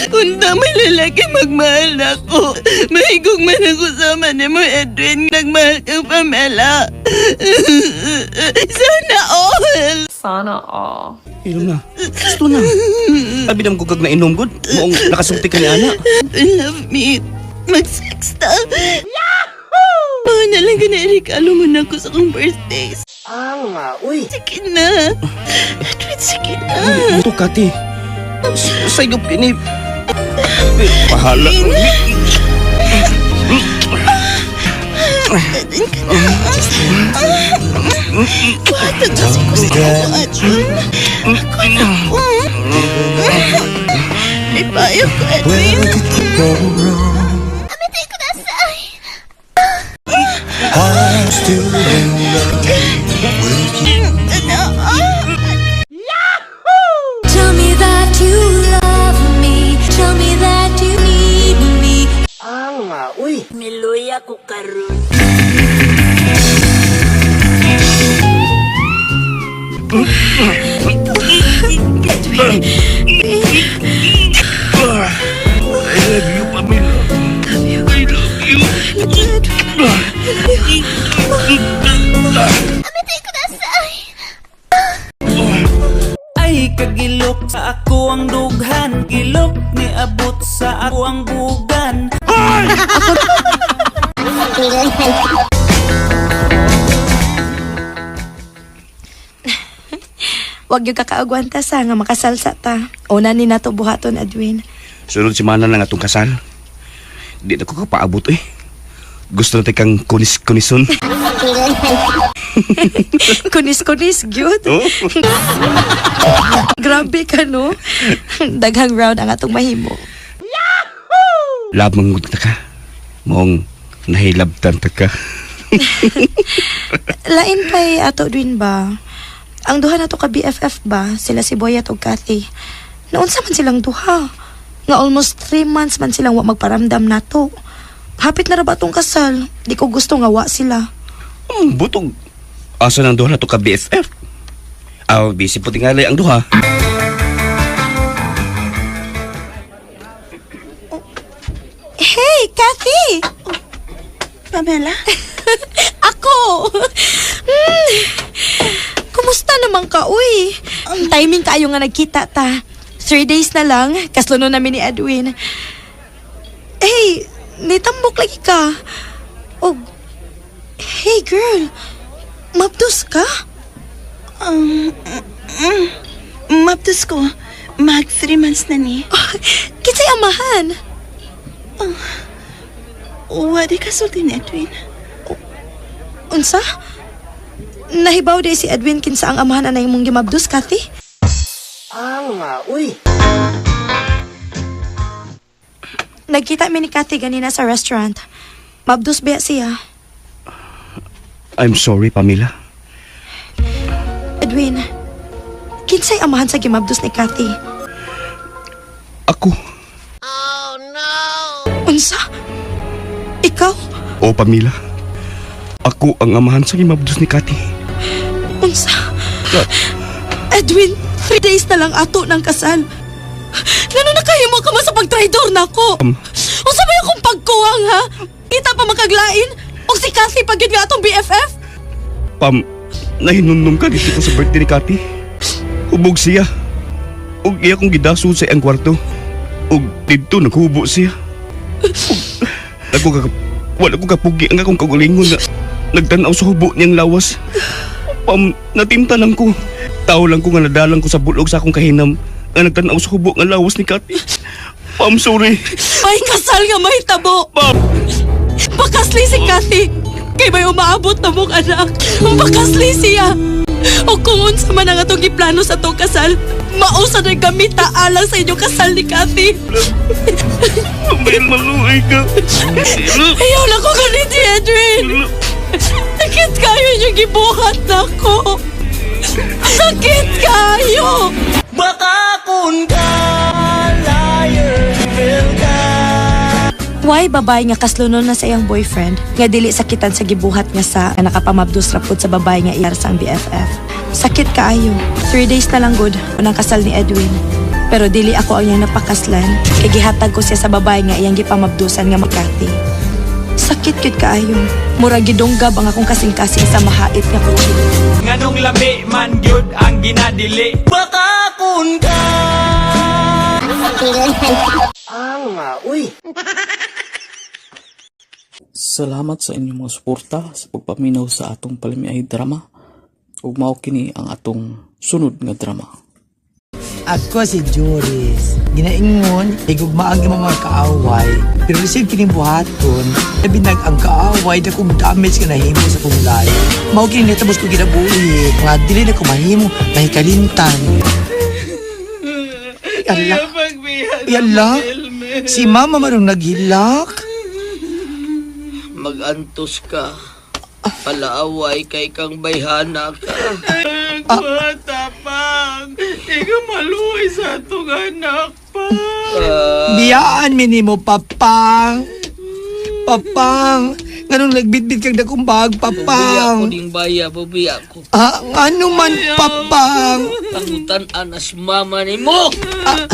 Kung may lalaki magmahal ako, mahigog man ako sama ni mo, Edwin. Nagmahal kang Pamela. Sana all! Sana all. Ilong na. Gusto na. Abi na kag nainom gud. Moong nakasulti ka ni ana. Love me. Mag-sex ta. Yahoo! Mga na lang ka na, regalo mo na ako sa kong birthday. Ah, uy. Sige na. Edwin, sige na. Ito, Kati. Sa iyo kini. Pahala. Edwin ka na. Buhatan kasi ko sa iyo, Edwin. Ako na ako. Lipayo ko, Edwin. I'm still in love with you. Ano? Tell me that you love me. Tell me that you need me. Ah, uy. Miluya ko karon. I love you, Pamela. I love you. Ay kagilok sa ako ang dughan. Gilok ni abot sa ako ang bugan. Wag yung kakaagwanta sa nga makasalsa ta. Una ni nato buhaton, Edwin. Sunod semana na nga itong kasal. Di na ko kapaabot eh. Gusto na kang kunis-kunison. Kunis-kunis, gyud. Oh. Grabe ka, no? Daghang round ang atong mahimo. Love mangud ta ka. Mong nahilabtan ta ka. Lain pa'y ato Edwin ba? Ang duha na to ka BFF ba? Sila si Boyat ug Kathy. Naunsa man silang duha? Nga almost 3 months man silang wa magparamdam nato. Hapit na ra ba tong kasal? Di ko gusto nga wa sila. Butog. Asa nang duha na to ka BFF? Aw, busy po tingali ang duha. Hey, Kathy! Pamela? Ako! Kumusta naman ka, uy? Ang timing kaayo nga nagkita ta. 3 days na lang, kasluno namin ni Edwin. Hey, nitambok lagi ka. Oh, hey girl, mabdos ka? Mabdos ko. Mag 3 months na ni. Kinsay amahan. Wadi ka sulti ni Edwin. Unsa? Nahibaw di si Edwin kinsa ang amahan anay mong gimabdos, Kathy? Ah, uy. Nagkita mi ni Kathy ganina sa restaurant. Mabdos ba siya? I'm sorry, Pamela. Edwin, kinsay amahan sa gimabdos ni Kathy? Ako. Unsa? Ikaw? O, Pamela. Ako ang amahan sa gimabdos ni Kati. Unsa? Edwin, 3 days na lang ato ng kasal. Ngano nakahimo ka man sa pagtraidor nako? Unsa ba akong pagkuwang ha? Kita pa makaglain? Og si Kathy pag yun nga atong BFF? Pam, nahinunong ka dito ko sa birthday ni Kati. Hubog siya. Ug iya kong gidasod sa iyang kwarto. Ug didto naghubo siya. Ug ako ka wala ko kapugi ang akong kaugalingon nga nagtan-aw sa hubo niyang lawas. Pam, natimta lang ko. Tao lang ko nga nadalang ko sa bulog sa akong kahinam nga nagtan-aw sa hubo nga lawas ni Kati. Pam, sorry. May kasal nga mahitabo. Pam! Pakasli si Kathy. Kay may umaabot na mong anak. Pakasli siya. O kung unsa man ang atong giplano sa atong kasal, mausa na gamita alang sa inyong kasal ni Kathy. May maluhay ka. Ayaw lang ko ganit si Edwin. Sakit kayo niyong gibuhat na ko. Sakit kayo! Baka kun ka liar, evil ka. Why babae nga kaslunon na sa iyang boyfriend nga dili sakitan sa gibuhat nga sa nga nakapamabdos ra pud sa babae nga iyar sa ang BFF. Sakit kaayo. 3 days na lang good unang kasal ni Edwin. Pero dili ako ang iyang napakaslan kay gihatag ko siya sa babae nga iyang gipamabdusan nga Makati. Sakit gyud kaayo. Mura gidunggab ang akong kasing-kasing sa mahait nga kutsilyo. Nganong lami man gyud ang ginadili. Baka kun ka. Salamat sa inyong mga suporta sa pagpaminaw sa atong palamiay drama. Ug mao kini ang atong sunod nga drama. Ako si Joris. Ginaingon, higugmaang yung mga kaaway. Pero isip kining buhaton, labi nag ang kaaway na kung damage ka nahimo sa kong layo. Mao kini nitabos ko ginabuhi, nga dili na ko mahimo, nahikalintan. Ay, ala. Ay, ala. Si mama marong naghilak. Magantos ka. Palaaway kay kang bayhana ka. Ikaw maluhay sa atong anak pa. Biyaan mi nimo, Papang. Papang, nganong nagbitbit kag dakong bag, Bubiya ko Papang. ding baya, bubiya ko. Ah, ano man, Papang? Pangutan anas mama ni mo. Ah,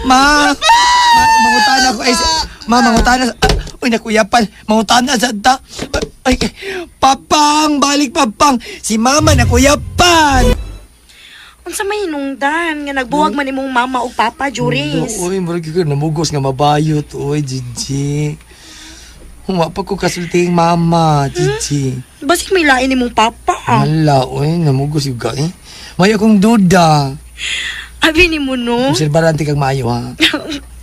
ma, ma, mangutana ko. Ay, ma, mangutana. Ah, uy, nakuyapan. Mangutana sa ta. Ay, Papang, balik, Papang. Si mama nakuyapan. Unsa may hinungdan nga nagbuwag man imong mama ug papa, Juris? Uy, murag ko namugos nga mabayot. Uy, Gigi. Huwa pa ko kasulting mama, Gigi. Basig may lain imong papa. Hala, uy, namugos yung ka eh. May akong duda. Abi ni mo no. Obserbarante kag maayo ha.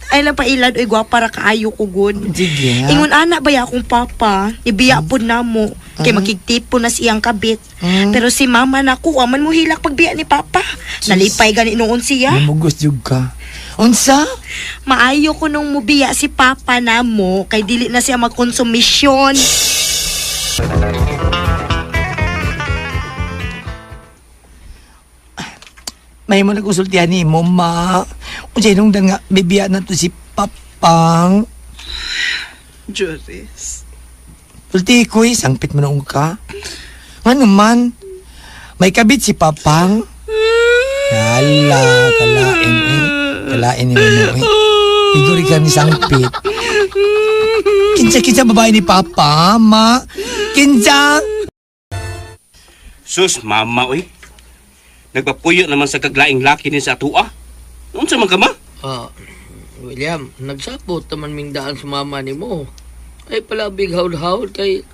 Ay lang pa ilad oy gwapa ra kaayo ko gud. Sige ha. Ingon ana ba ya akong papa, ibiya pud namo kay makigtipon na siyang kabit. Pero si mama nako, wa man mo hilak pagbiya ni papa. Nalipay gani noon siya. Namugos jud ka. Unsa? Maayo ko nung mubiya si papa namo kay dili na siya magkonsumisyon. May mo nagkonsultihan ni mo, ma. Unsay nung nga bibiya na to si Papang. Juris. Sulti ko eh, sangpit mo noong ka. Ano man? May kabit si Papang. Hala, kalain eh. Kalain ni mo eh. Iguri ka ni sangpit. Kinsa kinsa babae ni Papa, ma? Kinsa? Sus, mama, oy. Nagpapuyo naman sa kaglaing laki ni sa atua. Unsa man ka ma? Ah, William, nagsabot naman ming daan sa mama ni mo. Ay palabig hawd-hawd kay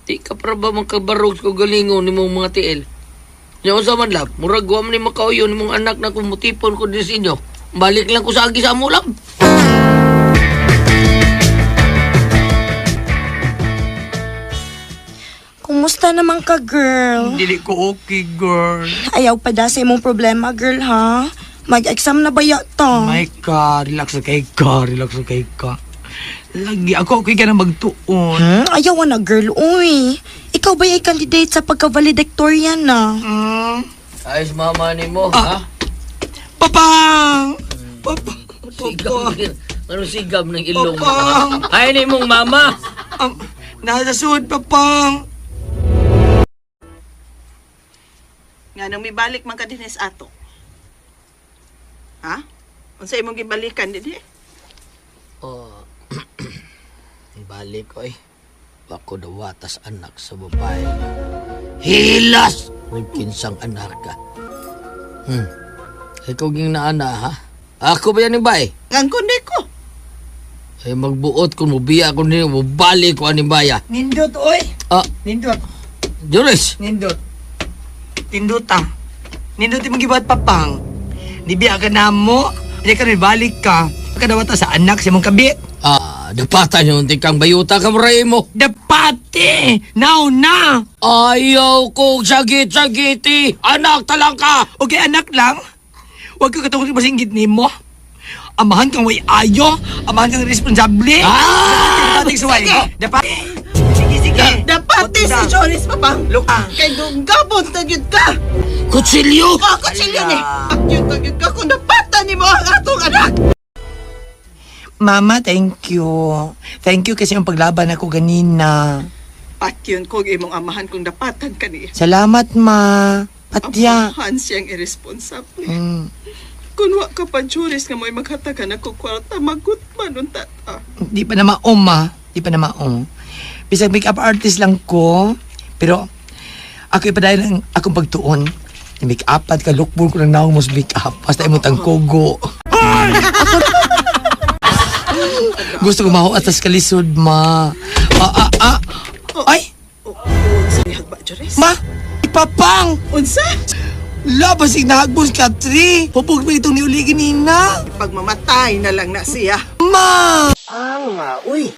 di ka para ba makabarog sa galingon ni mong mga tiil. Nya unsa man lab, murag wa man ni makauyo ni mong anak na kumutipon ko din sa inyo. Balik lang ko sa agi sa amo lab. Kumusta naman ka, girl? Dili ko okay, girl. Ayaw pa da sa imong problema, girl, ha? Mag-exam na ba yata? My God, relax na kay ka, relax na kay ka. Lagi, ako okay ka na magtuon. Ayaw na, girl. Uy, ikaw ba ay candidate sa pagka-valedictorian na? Ayos mama ni mo, ha? Papang! Papang! Sigam, ano sigam ng ilong? Papang! Ay ni mong mama. Ang, nasa sud, Papang! Nga nang mibalik man ka dinhi sa ato. Ha? Unsa imong gibalikan dinhi? Oh. Balik ko eh. Bako dawatas anak sa babae. Hilas! May kinsang anak ka. Ikaw ging naana, ha? Ako ba yan ni bay? Ang kunday ko. Ay magbuot kung mubiya ko niyo, mubalik ko aning baya. Nindot, oy! Ah, Nindot. Joris! Nindot. Tinduta. Nindot imong gibuhat papang. Nibiya ka na mo. Hindi ka rin balik ka. Kadawata sa anak sa imong kabit. Ah, dapatan yung tikang bayuta ka maray mo. Dapate! Now na! Ayaw kong sagit-sagiti! Anak talang ka! Okay, anak lang. Huwag ka katungkol masinggit nimo. Amahan kang way ayo. Amahan kang responsable. Ah! Dapat suway. Dapat. Sige, sige. Dapati si Joris papang. Luka. Kay dunggabon na gyud ka. Kutsilyo! Ah, kutsilyo ni. Akyun na gyud ka kung dapatan nimo ang atong anak. Mama, thank you. Thank you kasi yung paglaban ako ganina. Patyon ko ang imong amahan kung dapatan ka niya. Salamat, ma. Patya. Amahan siyang irresponsable. Kung wa ka pa, Juris, nga mo'y maghatagan ako kwarta, magutman unta ta. Di pa na maom, ma. Di pa na maom. Bisag make-up artist lang ko. Pero, ako ipadayon ang akong pagtuon. Make-up at kalukbol ko lang naong mo sa make-up. Basta imong tangkogo. Gusto ko mahuat sa kalisod, ma. Ah, ah, ah. Ay! Unsa ba, Juris? Ma! Ipapang! Unsa? Labas ignahagbos ka, tri! Hupog mo itong niuligin nina! Pagmamatay na lang na siya. Ma! Ah, uy.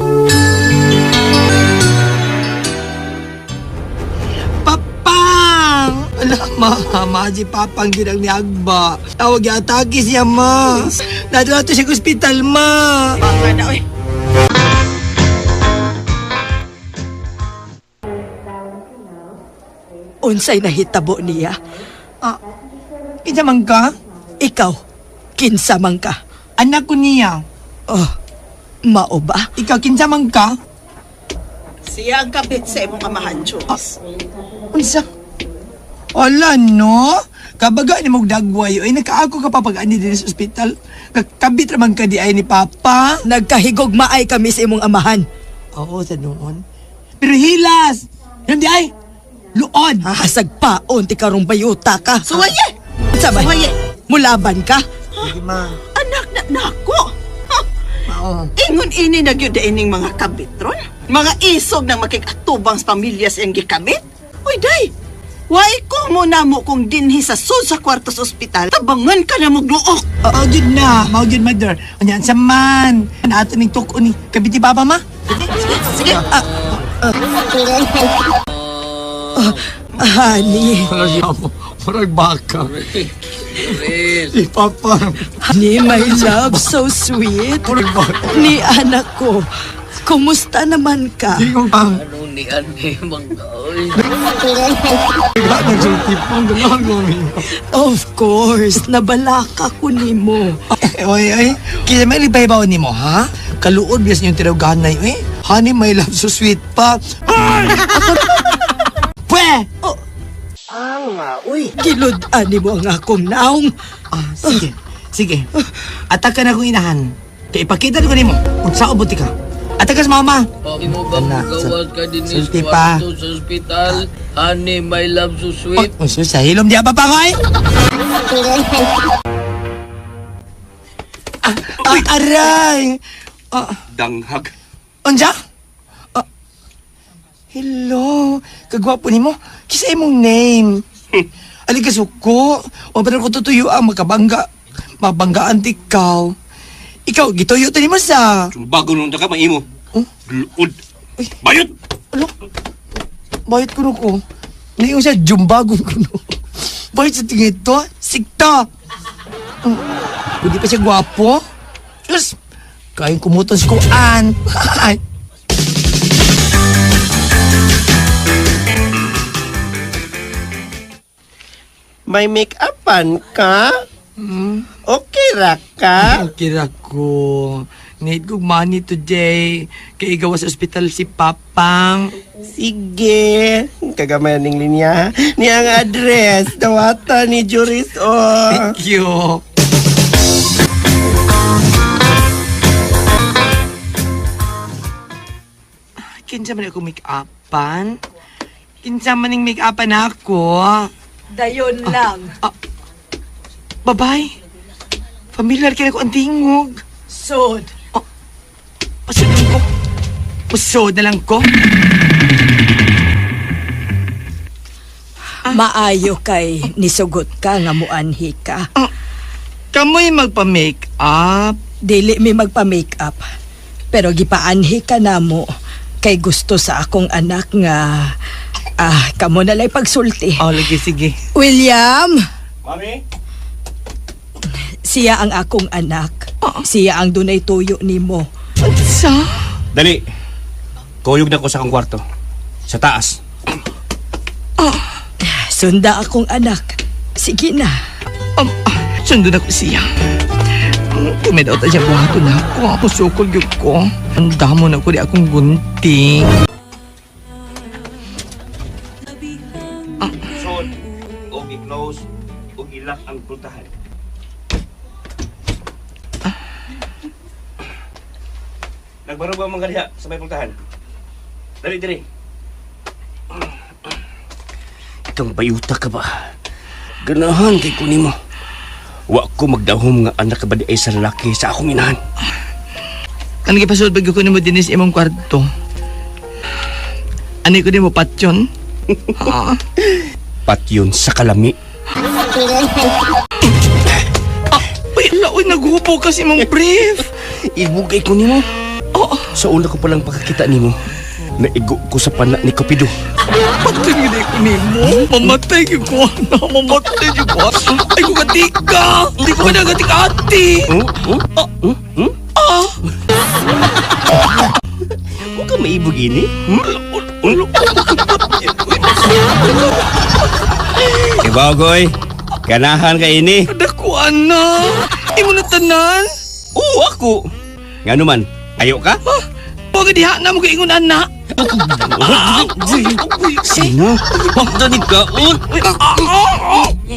Papang! Ala, ma, ma, si Papang yun ang niagba. Tawag yung atake siya, ma. Nadala to siya sa ospital, ma. Baka na, oy. Unsay nahitabo niya? Ah, kinsa man ka? Ikaw, kinsa man ka? Anak ko niya. Oh, mao ba? Ikaw, kinsa man ka? Siya ang kapit sa imong amahan, Juris. Unsa? Ala, no? Kabaga ni mong dagway, ay nakaako ka pa pag-ani din sa ospital. Kakabit raman ka di ay ni Papa. Nagkahigog maay kami sa imong amahan. Oo, sa noon. Pero hilas! Yun di ay! Luod! Hasag paon ti karong bayuta ka. Suwaye! Sabay, Suwaye! mulaban ka? Sige, ma. Anak na nako. Ha? Mao. Ingon ini na gyud ining mga kabitron. Mga isog ng makikatubang sa pamilya sa iyang gikabit. Uy, day! Why ko mo na mo kung dinhi sa sud sa kwarto sa ospital, tabangan ka na mugluok. Oo, yun na. Mao yun, mother. Anyan sa man. Ato ning tuk ni. Kabit ni Papa, ma. Sige, Honey, Murag baka. Si Papa. honey, my love, so sweet. Murag baka. Ni anak ko, kumusta naman ka? Sige kong pang. Anong ni ani mang oy. Nagsulti pang gano'n ko. Of course, nabalaka ko nimo. Oy, oy. Kaya may libaybaw ni mo, ha? Kaluod biyas niyong tiraganay, eh. Honey, my love, so sweet pa. Pwe! Uy. Gilud-an nimo ang akong naong. Ah, sige. Sige. Ataka na akong inahan. Kaya ipakita ko nimo kung saan buti ka. Ataka sa mama. Di mo ba Anak, magawas ka din sulti sa pa. kwarto sa ospital? Honey, my love, so sweet. Oh, sus, sa hilom di pa pa koy. Ah, ah, aray. Ah, Danghag. unsa? Ah, hello. Kagwapo nimo. Kisa imong name. Ali ka suko. O pa ko tutuyo ang makabangga. Mabanggaan ti ikaw. Ikaw, gituyo to nimo sa. Bago nung ka maimo. Oh? Luod. Uy. Bayot! Ano? Bayot kuno ko. Ngayon siya, jumbagon kuno. Bayot sa tingin ito. Sikta! Hindi pa siya gwapo. Diyos! Kayang kumutan sa kuan. Ay. May make-upan ka? Okay ra ka? Okay ra ko. Need kong money today. Kay igawa sa ospital si Papang. Sige. Kagamay ning linya. Niya ang address. Dawata ni Juris oh. Thank you. Kinsa man ako make-upan? Kinsa man ning make-upan ako? Dayon lang. Babay. Familiar kaya ko ang tingog. Sod. Oh, pasod lang ko. Pasod na lang ko. Maayo kay nisugot ka nga muanhi ka. Kamoy magpa-make up. Dili mi magpa-make up. Pero gipaanhi ka namo kay gusto sa akong anak nga kamo na lay pagsulti. Oh, lagi, sige. William, Mami? siya ang akong anak. Siya ang dunay tuyo nimo. Unsa? Dali. Kuyog na ko sa akong kwarto. Sa taas. Sunda akong anak. Sige na. Sundo na ko siya. Tumidaw ta siya buhaton na ako. Ako sukol gyud ko. Ang damo na ko di akong gunting. Sod, og i-close, og i-lock ang pultahan. Nagbaro ba ang mga diha sa may pultahan? Dali, dali. Itong bayuta ka ba? Ganahan kay ko nimo. Wa ko magdahom nga anak ka ba di ay sa lalaki sa akong inahan. Ano gipasod pag ko nimo dinis imong kwarto? Ano ko nimo patyon? Ah. Patyon sa kalami. Uy, ala, uy, naghubo kasi imong brief. Ibugay ko nimo. Oo. Sa una ko palang pagkakita nimo, naigo ko sa pana ni Cupido. Patay gyud ko nimo. Mamatay gyud ko. Na, mamatay gyud ko. Ay ko katika. Di ko nagatik ati. Hmm? Hmm? Hmm? Hmm? Ah. Huwag ka maibog ini. Hmm? Ibagoy, ganahan ka ini. Dako ana. Imo na tanan. Oo, ako. Nga naman, ayo ka? Huwag diha na mo kaingon ana. Sino? Mutdan ka.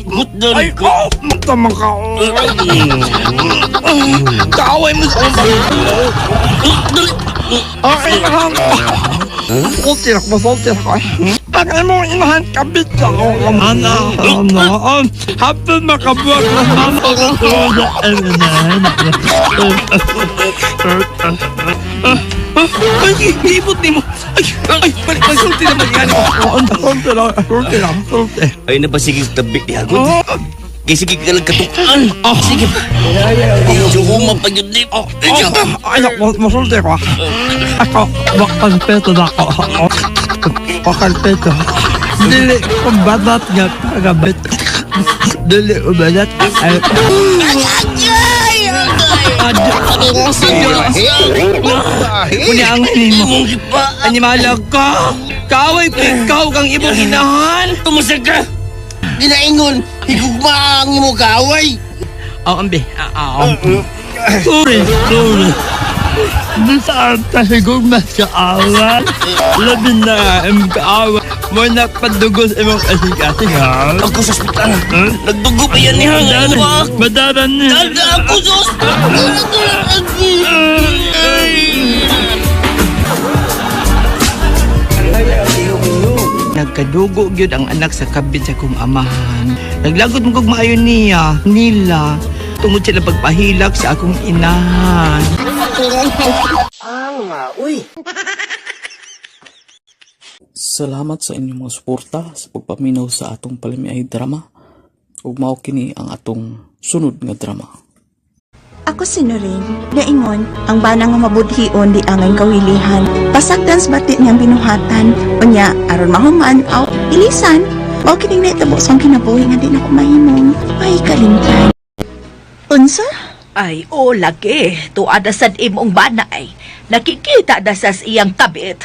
Mutdan Ay, ka. oh, tamang ka. Kaaway mo sa akong Ay, mahal. Sulti ako, masulti ako. Ang imong inahan kabit ako. Ana, ana, hapon makabuwag na Ay, ibot ni mo. Ay, ay, balik, magsulti na magyani. Sulti lang, sulti lang, sulti. Ay, napasige sa tabi ni Hagod. Kaya sige ka lang katukan. Sige pa. Medyo humapag yun ni. Ay, ako, masulti ko. Ako, wakalpeto na ako. Wakalpeto. Dili, kumbabat nga pagabit. Dili, ubalat. Ay, Kunya ang mo. Animalag ka. Kaaway ko ikaw kang ibong inahan. Tumusag ka! Ginaingon, higugma ang imo kaaway. Oh, ambi. Ah, ah. Sorry, sorry. Bisaan ta higugma sa awan. Labi na ang kaawa. Mo na padugos imong asing-asing ha. Ako sa ospital. Nagdugo pa yan ni Hang. Madaran niya. Dada ako sa ospital. Nagkadugo gyud ang anak sa kabit sa kong amahan. Naglagot mo kog maayo niya, nila. Tungod sila pagpahilak sa akong inahan. Salamat sa inyong mga suporta sa pagpaminaw sa atong palamiay drama. Ug mao kini ang atong sunod nga drama. Ako si Noreen, naingon, ang banang nga mabudhion di angay kawilihan. Pasagdan sa batit niyang binuhatan, unya aron mahuman aw ilisan. Mao kining nahitabo sa akong kinabuhi nga di na ko mahimong ay kalimtan. Unsa? Ay, o lagi. Tuada sad imong bana ay. Nakikita na sa iyang kabit.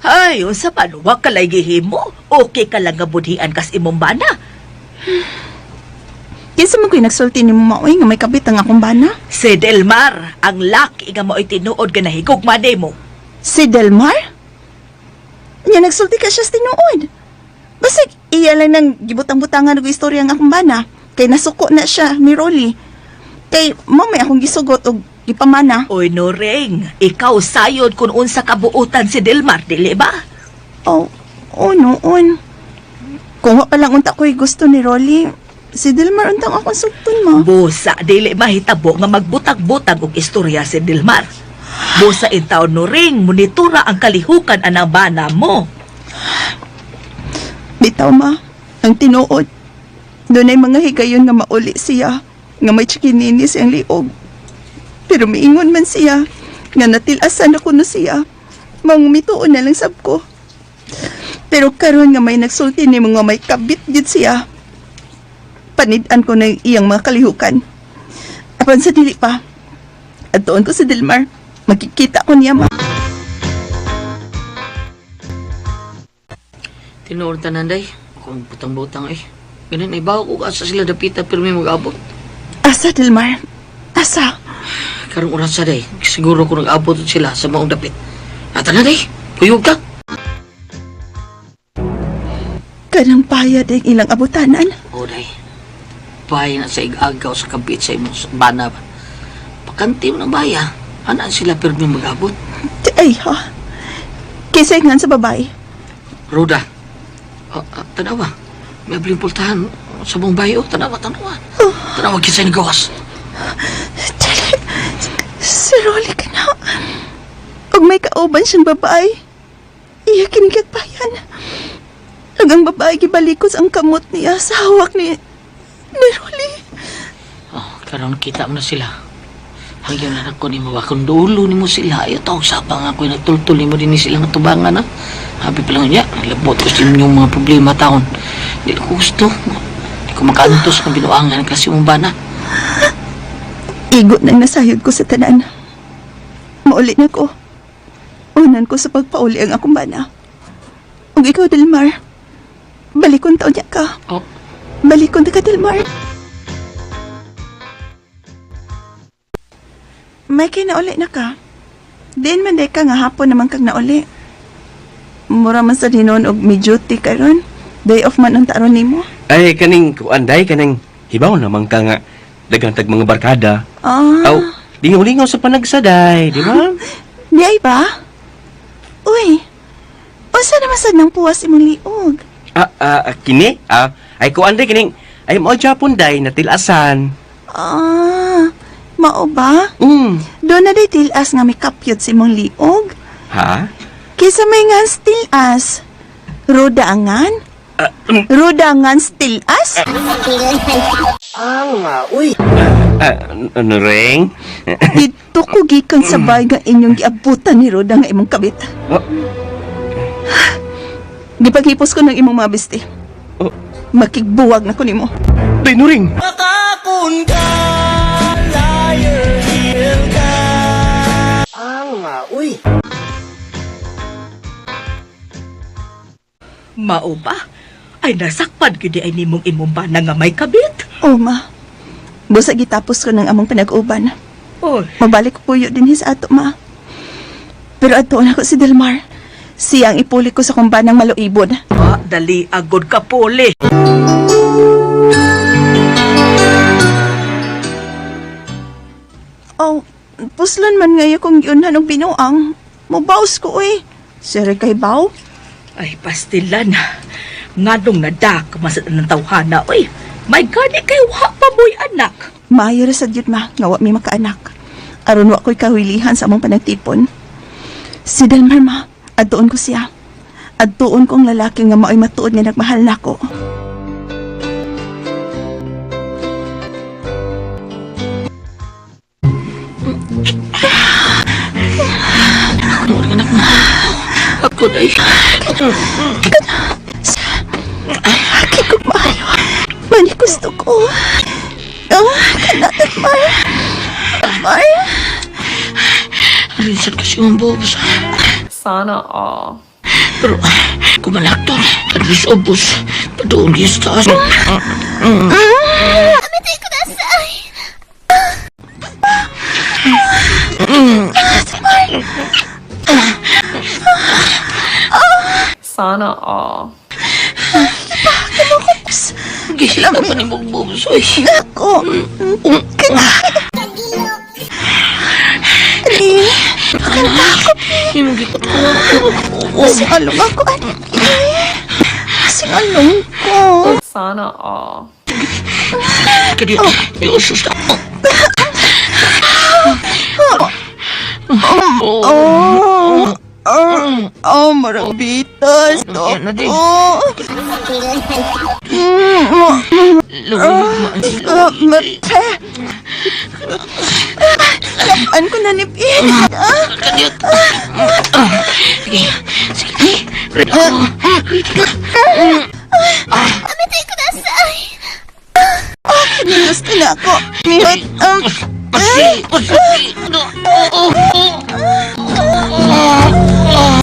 Ay, unsa man wa ka lay gihimo. Okay ka lang nga budhian kas imong bana. Kinsa man ko'y nagsulti nimo maoy nga may kabit ang akong bana? Si Delmar, ang laki nga mo'y tinuod nga nahigugma nimo. Si Delmar? Nya nagsulti ka siya sa tinuod. Basig iya lang nang gibutang-butangan og istorya ang akong bana. Kay nasuko na siya ni Rolly. Kay mo may akong gisugot og gipamana. Oy, Noreng, ikaw sayod kung unsa kabuutan si Delmar, dili ba? Oh, oh noon. Kung wa pa lang unta ko'y gusto ni Rolly, Si Delmar untang akong sugton, ma. Busa, dili mahitabo nga magbutag-butag og istorya si Dilmar. Busa intaon no ring, monitora ang kalihukan anang bana mo. Bitaw, ma. Ang tinuod. Doon ay mga higayon nga mauli siya. Nga may chikinini siyang liog. Pero miingon man siya. Nga natilasan ako no siya. Mangumituon na lang sab ko. Pero karon nga may nagsulti ni mga may kabit gid siya. Panidan ko na iyang mga kalihukan. Apan sa dili pa. At doon ko si Delmar. Makikita ko niya, ma. Tinuod tanan day. Ako ang butang-butang eh. Ganun ay bawo ko asa sila dapita pero may mag-abot. Asa, Delmar? Asa? Karong oras sa day. Siguro ko nag-abot sila sa maong dapit. Ata na day. Kuyog ka. Kanang bayad ang ilang abutanan. O day. Bahay na sa igagaw sa kabit sa imong bana ba. Pakanti mo ng baya. Anaan sila pero may mag-abot. Ay, ha? Kaysa nga sa babae. Roda. Oh, ah, tanawa. May abling pultahan sa buong bayo. Tanawa, tanawa. Tanawa kinsa ni gawas. Dali. Si Rolly ka na. Ug may kauban siyang babae. Iya kinigagbayan. Ug ang babae gibalikos ang kamot niya sa hawak ni Rolly. Oh, karon kita mo na sila. Hanggang na ko ni mo kung dulo ni mo sila. Ayaw tawag sa nga ako nagtultol ni mo din ni sila nga tubangan ha. Habi pa lang niya, nalabot ko sa inyong mga problema taon. Di ko gusto. Di ko makaantos ng binuangan kasi mong bana. Igot nang nasayod ko sa tanan. Mauli na ko. Unan ko sa pagpauli ang akong bana. Ug ikaw, Delmar, balikon taon niya ka. Oh. Balikon ta ka, Delmar. May kinauli na ka. Diin man day ka nga hapon naman kag nauli. Mura man sa dinon og may duty karon. Day off man ang taron nimo. Ay, kaning kuanday, kaning hibaw naman ka nga. Daghang tag mga barkada. Ah. Aw, lingaw-lingaw sa panagsaday, di ba? Di ay ba? Uy, unsa naman sad nang puwas imong liog? Ah, ah, ah, kini? Ah, ay kuanday kining ay mo Japon day natilasan. Ah, mao ba? Mm. Doon na day tilas nga may kapyot sa imong liog. Ha? Kaysa may nga stilas. Roda angan? Roda angan stilas? Ah, ano ring? Dito ko gikan sa bahay nga inyong giabutan ni Roda nga imong kabit. Oh. Gipaghipos ko ng imong mga biste. Oh. Makigbuwag na ko nimo. Day nuring. Makakun ka, liar, heel ka. Mao ba? Ay nasakpan gyud ay nimong imong bana nga may kabit. Oh, ma. Busa gitapos ko ng among pinag-uban. Oy, Mabalik ko puyo din sa ato, ma. Pero ato na ko si Delmar. Siya ang ipuli ko sa kumbanang maluibon. ah, dali agod ka puli. Oh, puslon man ngayon kung giunhan og binuang. Mubaws ko, uy. Sir kay baw? Ay pastilan. Nganong nadak masad ng tawhana oy. May gani kay wa pa mo'y anak. Maayo ra sad yun, ma, nga wa mi makaanak. Aron wa ko'y kawilihan sa among panagtipon. Si Delmar, ma, adtuon ko siya. Adtuon ko ang lalaki nga mao'y matuod nga nagmahal nako. Ano anak mo? Ako day. Aki ko maayo. Mani gusto ko. Oh, kana, Delmar. Delmar. Rinsan kasi yung bobos. Sana all. Pero kumalaktor. At obos. Padoon sa taas. Sana all. Gisila pa ni mong bobos. Oy. Ako. Ali, kanta ko. Yung gikot ko. Singalong ako, ani. Singalong ko. Sana all. Kadiyot. Sus na. Oh. Oh, oh, marang bitas. Oh. Mate. Lapan ko na nipin. Kadiyot. Sige. Sige. Ready ako. Ready ka. Amitay ko na sa... Gusto na ako. Mihot. Pasi. Pasi.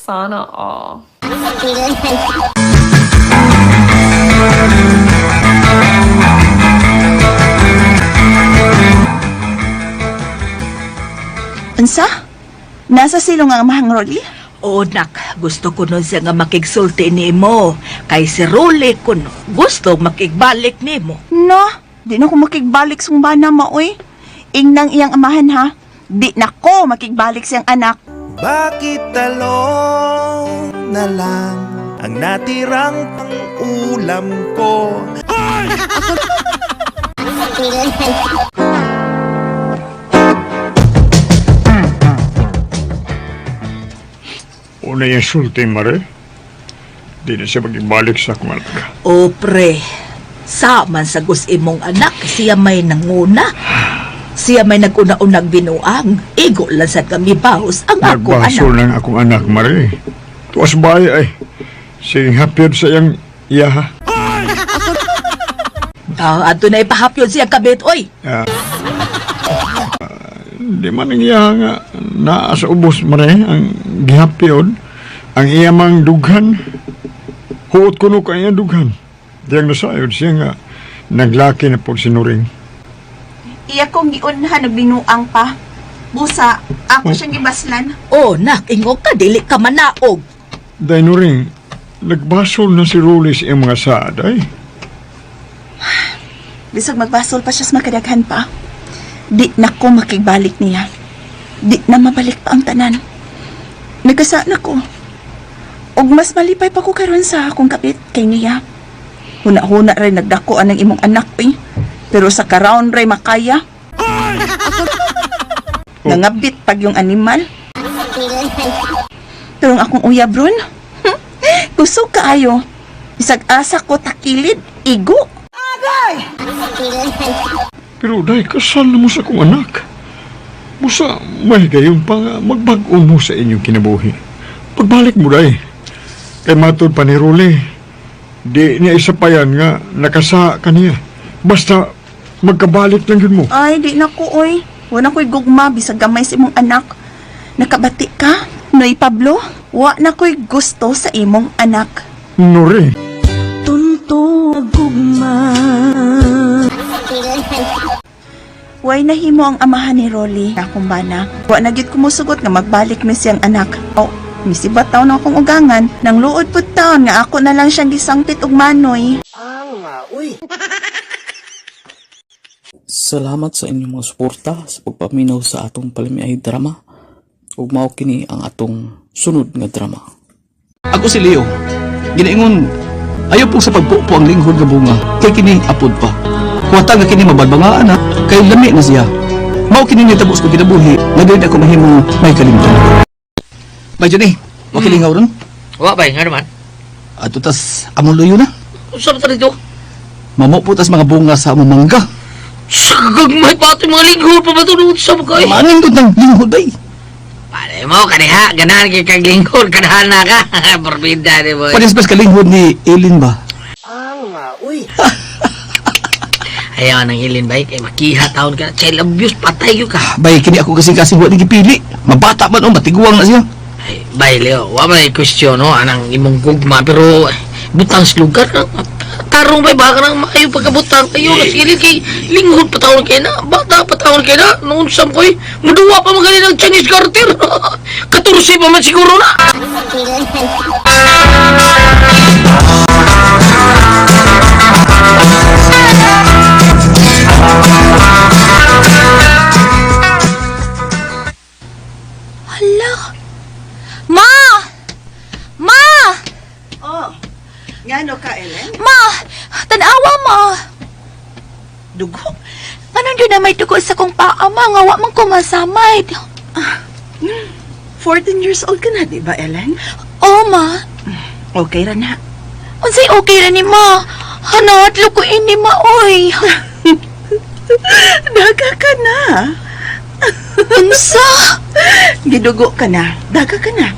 Sana all. Unsa? Nasa silong ang amahang Rolly? Oo, nak. Gusto ko nun siya nga makigsulti nimo. Kay si Rolly kuno gusto makigbalik nimo. No, di na ko makigbalik sa bana maoy. Ingnang iyang amahan ha. Di na ko makigbalik siyang anak. Bakit talong na lang ang natirang pang-ulam ko? Una yung sulti, Mare. Di na siya magbalik sa akong anak. O pre, sa man sa gus imong anak, siya may nanguna. Siya may naguna-unag binuang. Igo lang sa kami baos ang akong anak. Nagbasol ng akong anak, Mare. Tuwas bahay ay. Sige, hapyod sa iyang iyaha. Ato na ipahapyon siya kabit, oy. Di man ang iyaha nga naa sa ubos, Mare, ang gihapyod. Ang iya mang dughan. Huot kuno ka iyang dughan. Diyang nasayod siya nga naglaki na po si Nuring. Iya kong giunhan og binuang pa. Busa, ako siyang gibaslan. Oh, nak, ingo ka, dili ka manaog. Day Nuring, nagbasol na si Rolly sa iyang mga saad, ay. Bisag magbasol pa siya sa makadaghan pa. Di na ko makigbalik niya. Di na mabalik pa ang tanan. Nagkasa na ko. Og mas malipay pa ko karon sa akong kapit kay niya. Huna-huna rin nagdako anang imong anak eh. Pero sa karaon ray makaya. Nangabit pag yung animal. Pero ang akong uyab ron, kusog kaayo. Bisag asa ko takilid, igo. Pero day, kasal na mo sa akong anak. Busa, may gayon pa nga magbag-o mo sa inyong kinabuhi. Pagbalik mo, day. Kay matod pa ni Rolly, di niya isa pa yan nga nakasa kaniya. Basta magkabalik lang yun mo. Ay, di na ko, oy. Wala ko'y gugma, bisag gamay sa imong anak. Nakabati ka, Noy Pablo? Wa na ko'y gusto sa imong anak. Nori, Way nahimo ang amahan ni Rolly. Akong bana. Wa na gyud kumusugot nga magbalik mi siyang anak. Oh, misibat taon na akong ugangan. Nang luod pud taon nga ako na lang siyang gisangpit og manoy. Salamat sa inyong mga suporta sa pagpaminaw sa atong palamiay drama. Ug mao kini ang atong sunod nga drama. Ako si Leo. Ginaingon, ayaw po sa pagpupo ang linghod nga bunga, kay kini apod pa. Kuwata nga kini mabadbangaan ha, kay lami na siya. Mao kini nitabo sa kinabuhi, nga dili ako mahimong may kalimtan. Bay Johnny, wakilingaw ron. Wa bay, nga naman. Ato tas among luyo na. Unsa ba ta dito? Mamo po tas mga bunga sa among mangga. Sagagmay pa ito mga linghod pa ba ito? Unsa ba kayo? Maning doon ng linghod ay. Pare mo, kaniha, ganahan kay kag linghod, kanahan na ka. Porbida ni boy. Panis ka linghod ni Elin ba? Ayaw nang ilin bay, kay makiha taon ka. Child abuse, patay yun ka. Bay, kini ako kasing-kasing wa ni gipili. Mabata man o, matiguang na siya. Ay, bay, Leo, wa man question, no, anang imong gugma, pero butang sa lugar, tarong bay, baka nang maayo pagkabutang kayo, nasilid kay linghod pa taon kay na, bata pa taon kay na, noon sam ko'y, muduwa pa magaling ng Chinese garter. 14 pa man siguro na. Hala! Ma! Ma! Oh, ngano ka, Ellen? Ma! Tanawa, ma! Dugo? Anong doon na may dugo sa kong paa, ma? Nga wa man ko masamay. 14 years old ka na, di ba, Ellen? Oo, ma. Okay ra na. Unsay okay ra ni ma? Hanat, ko ini ma, oy. Daga ka na. Unsa? Gidugo ka na. Daga ka na.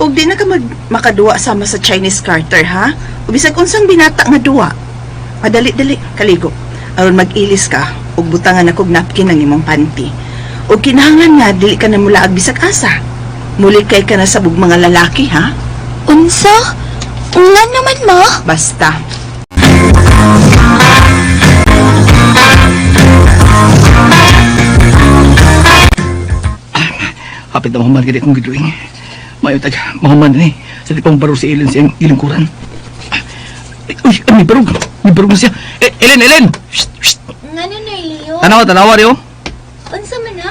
Ug di na ka makaduwa sama sa Chinese Carter, ha? O bisag unsang binata nga duwa. Madali-dali, kaligo. Aron mag-ilis ka, ug butangan akog napkin ang imong panty. Ug kinahanglan nga dili ka na mulaag bisag asa. Muli kay ka na sa bug mga lalaki, ha? Unsa? Nga naman, ma. Basta. Hapit na mahuman gid akong gidrawing. Mayo tag mahuman ni. Sa di pang baro si Ellen siyang ilingkuran. Ay, uy, ay, may barog. May barog na siya. Eh, Ellen, Ellen! Shh, shh. Ngano na, Leo? Tanawa, tanawa riyo. Unsa man na?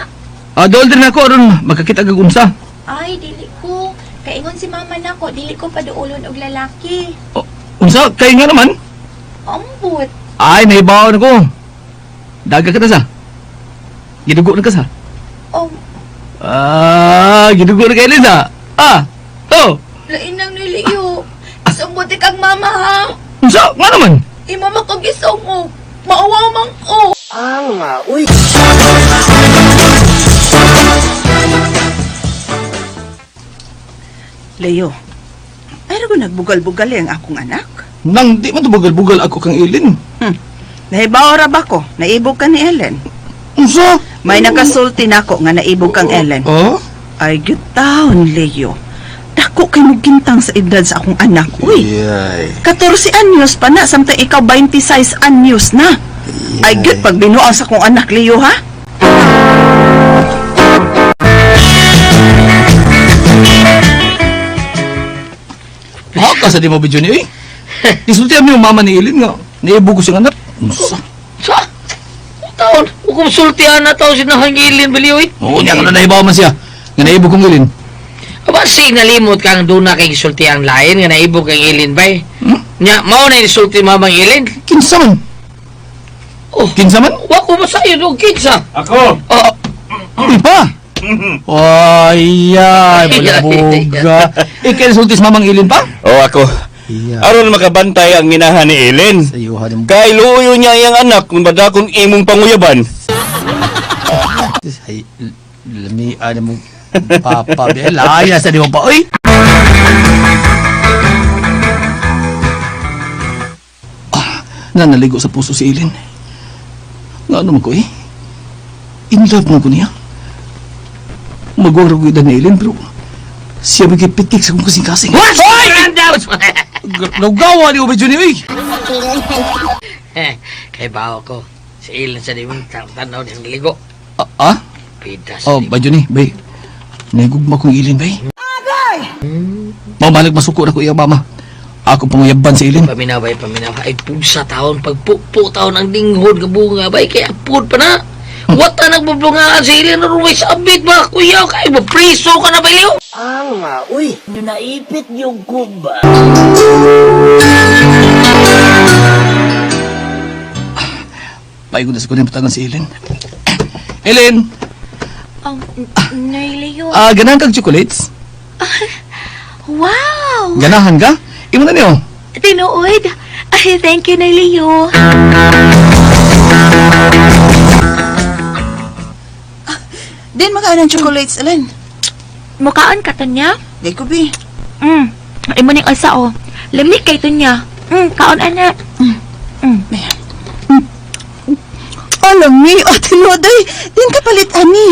Ah, dool din ako aron magkakita kag unsa. Ay, dili ko. Kaingon si mama nako, dili ko paduulon og lalaki. Unsa kay nga naman? Ambot. Ay, nahibaw na ko. Daga ka na sa. Gidugo na ka sa. Oh, Ah, gidugo na kay Ellen sa. Ah, to. lain nang ni Leo. Isumbuti kag mama ha. Unsa nga naman? Imo man kog isungog. Maawa man ko. Ang uy. Leo, ay ko nagbugal-bugal ang akong anak. Nang di man to bugal-bugal ako kang Ellen. Nahibaw ra ba ko? Naibog ka ni Ellen. Unsa? May nakasulti nako nga naibog kang Ellen. Oh? Ay, gitaon, Leo. Dako kay mo gintang sa edad sa akong anak. Uy, 14 anyos pa na, samtang ikaw 26 anyos na. Ay, gyud pag binuang sa akong anak, Leo, ha? Haka sa di mo video ni eh. Isulti ang mama ni Ellen nga. Naibog ko siyang anak. Unsa? Sa? Taon, huwag sultihan na tao sinahangilin, baliw eh. Oo, niya ka na nahibaw man siya. Nga naibog kong Ellen. Aba, sig nalimot kang doon na kay gisulti ang lain nga naibog kang ilin bay. Nya, mao na insulti mamang ilin. Kinsa man? Oh, Kinsa man? Wa ko masayo do kinsa. Ako! Oh, Uy pa! Ay, ay, balaboga. Ikay sulti sa mamang Ellen pa? Oh, ako. Aron makabantay ang inahan ni Ellen. Kay luoyo niya iyang anak kung badakong imong panguyaban. Ay, lami, ano mo, papa, laya sa di mo pa, uy! Ah, nanaligo sa puso si Ellen. Nga naman ko eh. In love mo ko niya. Magwaro ko ni Ellen, pero siya bigay pitik sa kong kasing-kasing. What? Ay! Nagawa ni Obed Junior, eh! Kay bawo ko. Si Ilin sa di mong tanaw niyang ligo. Ah? Pidas. Oh, ba Johnny, bay. Naigugma kong ilin, bay. Mamalag masuko na ko iya, mama. Ako panguyaban sa ilin. Paminaw bay, paminaw. Ay pugsa taon, pagpupo taon ang dinghod nga bunga bay. Kaya apod pa na. Wata nagbublungaan sa Ilin. Ruway sabit ba? Kuya, kay mo priso ka na ba, Leo? Ang uy. Naipit yung kuba. Paigo na sa kunin patangan si Ellen. Ellen, Nay Leo. ah, ganahan kag chocolates? Wow! Ganahan ka? Imo na niyo. Tinuod. Ay, thank you, Nay Leo. Din makaon ng chocolates, Ellen. Mukaan ka to niya? Di ko, bi. Imo ning asa oh. Lamig kay to niya. Kaon ana. Alam mi, oh, tinuod, ay. Din ka palit, ani.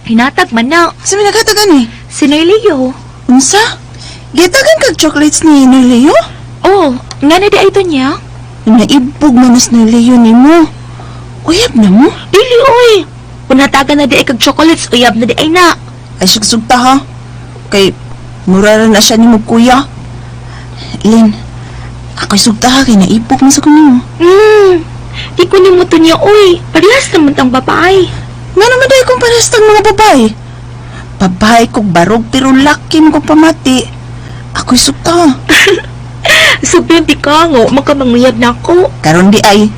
Hinatag man na. Sa may naghatag, ani? Si Nay Leo. Unsa? Gitagan kag chocolates ni Noy Leo? Oh, nga na di ay to niya? Naibog man nas Noy Leo nimo. Uyab na mo? Dili oy. Punatagan na di ay kag chocolates, uyab na di ay na. Ay, sugsugta ha. Kay, mura ra na siya nimo kuya. Lin, ako'y sugta ha, kay naibog man sa kuno. Di ko nimo to niya oy. Parehas naman tang babae. Nga naman dahil kung parehas tang mga babae. Babae kog barog pero laki mo kong pamati. Ako'y sugta. Sugdan di ka ngo, makamanguyab na ako. Karon di ay,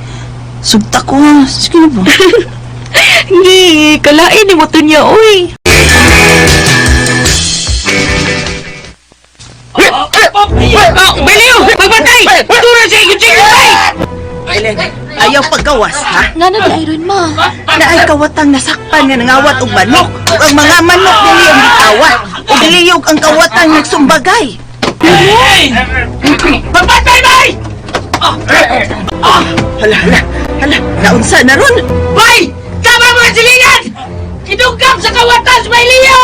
Sugta ko ha. Sige na ba? Ngi, kalain ni mo to niya, oy. Baliw! Magbantay! Tura siya! Kutsing bay! Ayaw paggawas, ha? Nga na di iron ma. Naay kawatang nasakpan nga nangawat og manok. Ug ang mga manok dili ang gitawat. Ug liyog ang kawatang nagsumbagay. Magbantay, bay! Hala, hala, hala. Naunsa na ron? Bay! Tama mga silingan! Kidugkap sa kawatan sa Bailio!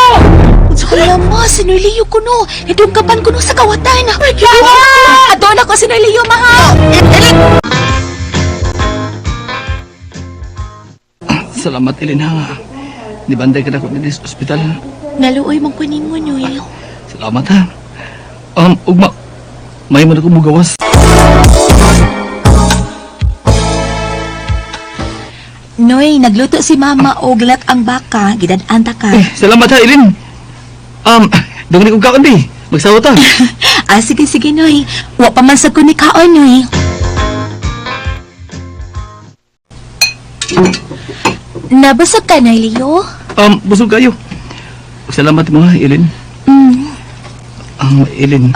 Unsa ko lang ma, si Noy Leo kuno. Hidungkapan kuno sa kawatan. Adona ko si Noy Leo, ma ha. Salamat, Elena nga. Nibanday ka na ko dito sa ospital. Naluoy man ko nimo, Noy. Salamat ha. Ugma, may man ako mugawas. Noy, nagluto si mama og lat ang baka, gidan-an ta ka. Eh, salamat ha, Elin. Doon ni kong kaon di. Magsawa ta. Ah, sige, sige, Noy. Wa pa man sa ko ni kaon, Noy. Nabasag ka, Noy Leo? Busog kayo. Salamat mo ha, Elin. Elin,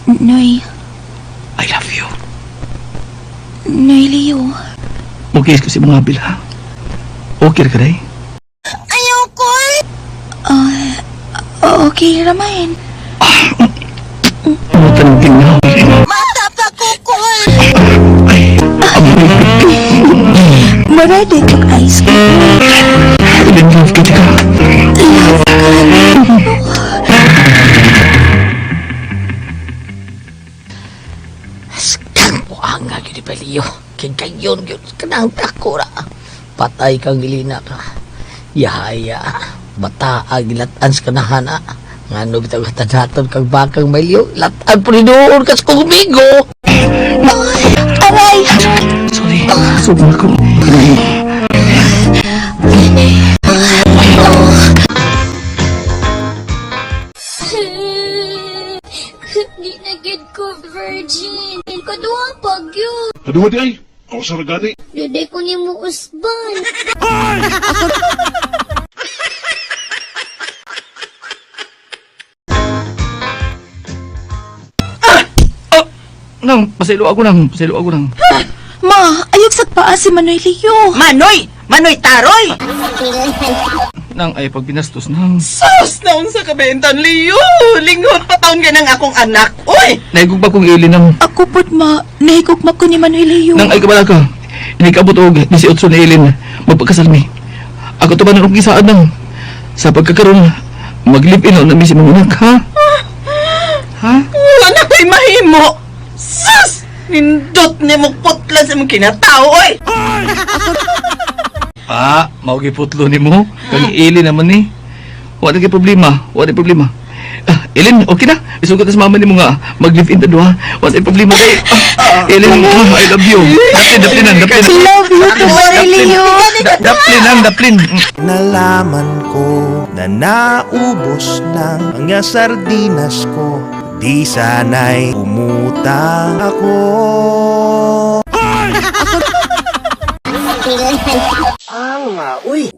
Noy, I love you. Noy Leo. Mukis ko si mga abil ha. Okay ka day? Ayaw ko. Ah, okay, Ramain. Ano tanong na, Elin? Ay, amoy. Marady kang ice cream. Elin, love kita ka. Kang buanga gyud ni Bailio. Kay kayon gyud kanang dako ra. Patay kang gilina ka. Yahaya. Bata ang gilatan sa kanahan ah. Ngano bitaw tanaton kang bakang Bailio. Latan po ni doon kas kumigo. Aray! Sorry, busog na ko. Di na gid ko virgin. Kaduha pag yun. Kaduha di ay. Ako sa ragani. Dede ko ni mo usban. Nang, pasaylo ako nang, pasaylo ako nang. Ma, ayog sa paa si Manoy Leo. Manoy! Manoy taroy! Nang ay pag binastos nang. Sus! Naunsa ka ba intan, Leo? Linghod pa taon ka ng akong anak. Uy! Naigog ba kong ili nang Ako pod ma, nahigugma ko ni Manoy Leo. nang ay kabala ka. Inikabot og 18 ni Elin magpakasal mi. Ako to ba nang gisaad nang sa pagkakaroon mag-live-in na mi si mga anak ha? Ha? Wala na ko'y mahimo! Sus! Nindot ni mo putlan sa mong kinatao, oy! Ah, mao giputlo nimo. Kang ili naman ni. Wala kay problema, wala kay problema. Ah, Elin, okay na. Isugot na sa mama nimo nga mag-live-in ta duha. Wala kay problema kay ah, Elin, ah, I love you. Daplin, daplin, nang, daplin. Love you to Manoy Leo. Daplin, nang, daplin. Nalaman ko na naubos ng mga sardinas ko. Di sana'y umutang ako.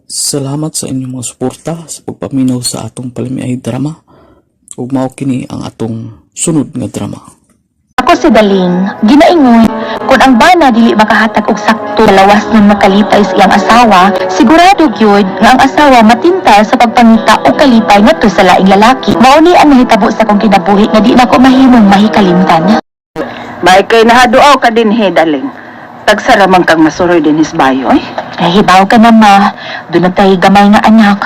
Salamat sa inyong mga suporta sa pagpaminaw sa atong palamiay drama. Ug mao kini ang atong sunod nga drama. Ako si Daling, ginaingon, kung ang bana dili makahatag og sakto lawas nun makalipay sa iyang asawa, sigurado gyud nga ang asawa matintal sa pagpangita og kalipay ngadto sa laing lalaki. Mao ni ang nahitabo sa akong kinabuhi nga di nako mahimong mahikalimtan. May kay nahaduaw ka din he, daling. Tagsaramang kang masuroy din his bayo, eh. Ay, hibaw ka na ma, doon na tayo gamay nga anak.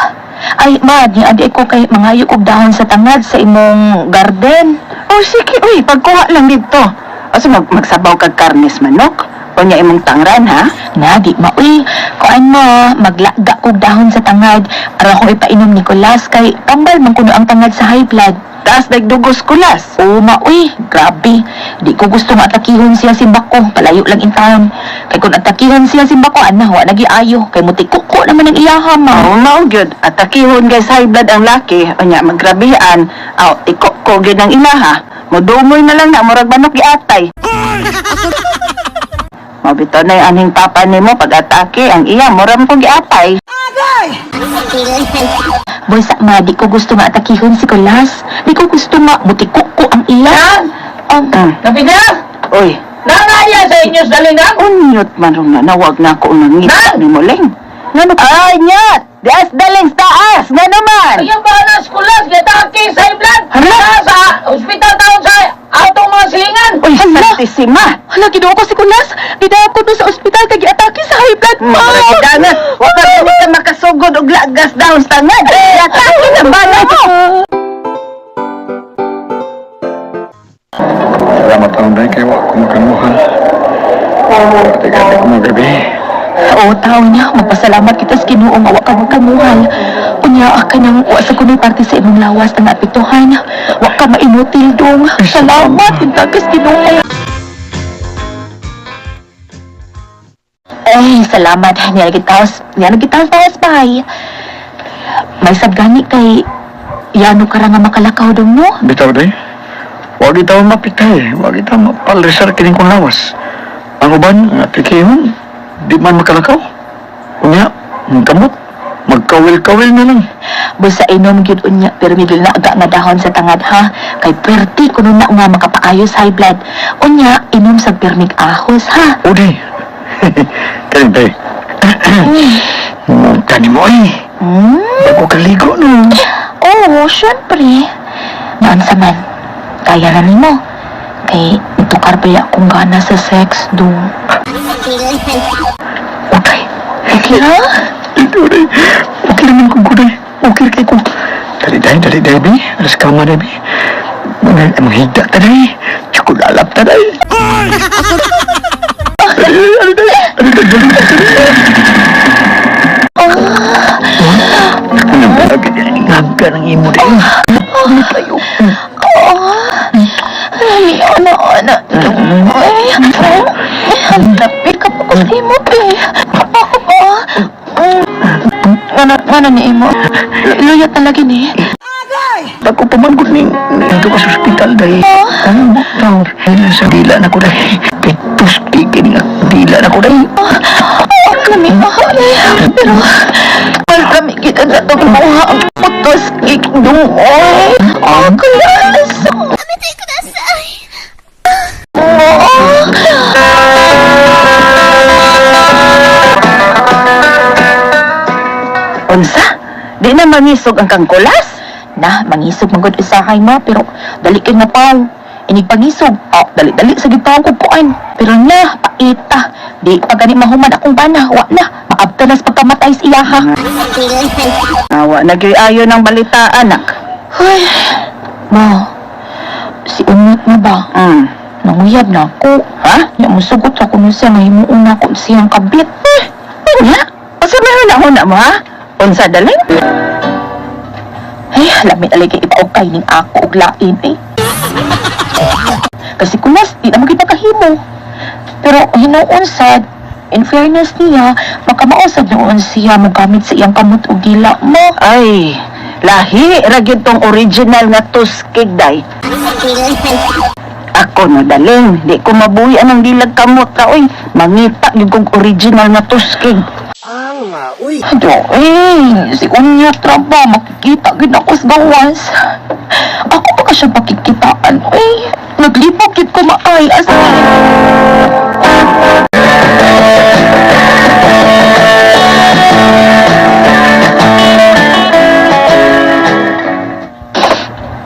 Ay, ma, di adi ko kay mangayo og dahon sa tangad sa imong garden. Oh, sige, uy, pagkuha lang dito. O sa magsabaw kag karnes manok. O niya imong tangran, ha? Na, di ma, uy. Kuan mo, maglaga kog dahon sa tangad para ako ipainom ni Kulas kay tambal man kuno ang tangad sa high blood. Taas dagdugos kulas. Oo, ma, uy, grabe. Di ko gusto nga atakihon siya si Bako. Palayo lang in town. Kay kung atakihon siya si Bako, ana, wa nagi ayo. Kay muti kuko naman ang iyaha, ma. Oo, mao gyud. Atakihon guys high blood ang laki. O niya maggrabihan. Aw, tikok ko gyud ang ilaha. Modumoy na lang na murag manok giatay. Mabitaw na yung anhing papa nimo pag-atake ang iya mura mo kong giapay. Boy, sa ma, di ko gusto nga atakihon si Kulas. Di ko gusto nga butiko ko ang iya. Gabi na! Uy. Nangaya sa inyo sa dalingan? Unyot man rin na, nawag na ako nang ngita ni Muling. Ngano? Ay, nyot! Dias daling sa taas! Nga naman! Ayun ba na skulas? Gitake sa iblan! Hala! Sa ospital taon sa atong mga silingan! Uy, Santisima! Hala, ginoo ko si Kulas. Gidaan ko to sa ospital kay giatake sa high blood ma. Mga wa ka gani ka makasugod og lagas down sa tangad. Atake na ba na mo? Salamat taon dahil kay wa ko makamuhan. Teka, ko mga gabi. Oo, tao niya. Magpasalamat kita sa Ginoo nga wa ka magkamuhal. Unya ka nang wa sa kunoy parte sa imong lawas na naapektuhan. Wa ka mainutil dong. Salamat intagas Ginoo. Ay, salamat. Niya gitaos, niya gitaos taas bay. May sabgani kay yano ka ra nga makalakaw dong no? Bitaw day. Wag itaw mapitay, wag itaw mapalresar kining kong lawas. Ang uban nga tikihon, di man makalakaw. Unya, ang kamot, magkawil-kawil na lang. Busa inom gyud unya pero migil na aga nga dahon sa tangad ha kay perti kuno na nga makapaayos high blood. Unya inom sa pirmig ahos ha. Uday. Kanin day. Kani mo eh. Bago kaligo no. Oo, syempre. Naan sa man, kaya na nimo. Kay itukar pa ya akong gana sa sex dong. Uday. Okay ha? Uday. Okay naman kong kuday. Okay kay ko. Dali day, dali day bi. Alas kama day bi. Manghigda ta day. Tsukulalap ta day. Dali, dali, dali. Dali, dali, dali. Ngagka ng imo day. Oo. Ay, ano, ano. Ay, ay, lapi ka pa ko sa imo, be. Ako ba? Ano, ano ni imo? Luya talaga ni. Ako pamangkot ni dito ka sa ospital day. Ang butaw. Sa dila na ko day. Pitus kini nga dila na ko day. Oh, kami mahal. Pero, mahal kami kita na itong buha ang putos kikdungoy. Oh, kulas. Unsa? Di na mangisog ang kangkulas? Na, mangisog man gud usahay ma, pero dali kay na paw. Inig pangisog, oh, dali-dali sa gitaw ko kuan. Pero na, paita. Di pa gani mahuman akong bana, wa na. Maabta na sa pagkamatay sa iyaha. Awa, nagyayo ng balita, anak. Hoy, ma, si Unyot na ba? Nanguyab na ako. Ha? Nya musugot ako nun siya, nahimuon na ako siyang kabit. Eh, unya? Unsa may huna-huna mo, ha? Unsa daling? Ay, lami alay kay ipaukay ning ako og lain eh. Kasi kulas, di na kita kahimo. Pero hinuon sad, in fairness niya, makamausad noon siya mo gamit sa iyang kamot og dila mo. Ay, lahi ra gyud tong original nga tuskig day. Ako no daling, di ko mabuhi anang dilag kamot ra oy. Mangita gyud kog original nga tuskig. Do, eh, si Unya traba, makikita gid ako sa gawas. Ako pa ka siya pakikitaan, eh. Naglipok gid ko maay, as in.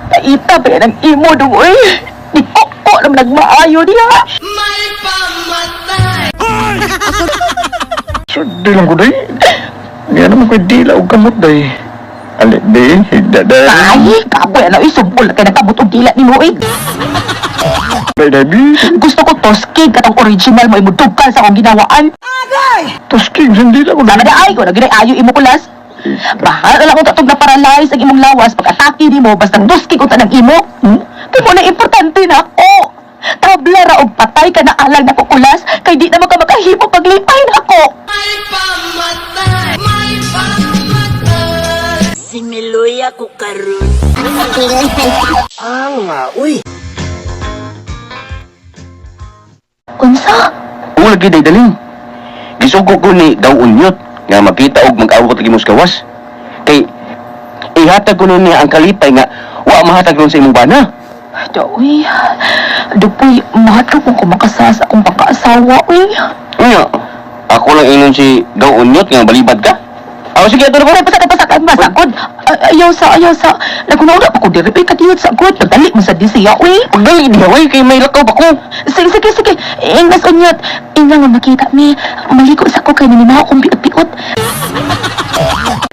Paita ba yan ang imo do, eh. Di ko ko naman nagmaayo niya. So, di lang ko day. Nga naman ko'y dila og kamot day. Ali, di, higda day. Ay, kapoy, ano, isumpol kay nagkamot og dila ni mo, eh. Day, day, bi. Gusto ko toskig katong original mo imudugkal sa akong ginawaan. Tuskig, sandila ko Sama na ay ko na ayo imo kulas. Bahala na lang kung tatog na paralyze ang imong lawas pag atake nimo basta toskig unta ng imo. Kay mo na importante na ako. Tabla ra og patay ka na alang na kukulas kay di na man ka makahimo paglipay nako. Similuya ko karon. Unsa? Oo lagi day daling. Gisugo ko ni Daw Unyot nga makita og mag-awat lagi mo sa gawas. Kay ihatag ko nun niya ang kalipay nga wa mahatag nun sa imong bana. Daw, uy. Dupoy, mahadlok kung kumakasas akong pagkaasawa, uy. Unya, ako lang inon si Daw Unyot nga balibad ka. Aw sige ato na ko. Ay, pasakad, pasakad, masakod. Ayaw sa, ayaw sa. Naguna-una pa ko diri, uy, kadiyot sa god. Pagdali mo sa di siya, uy. Pagdali diha oy kay may lakaw pa ko. Sige, sige, sige. Ingnas unyot. Inga nga makita mi. Maliko sa ko kay ninimaw akong piot-piot.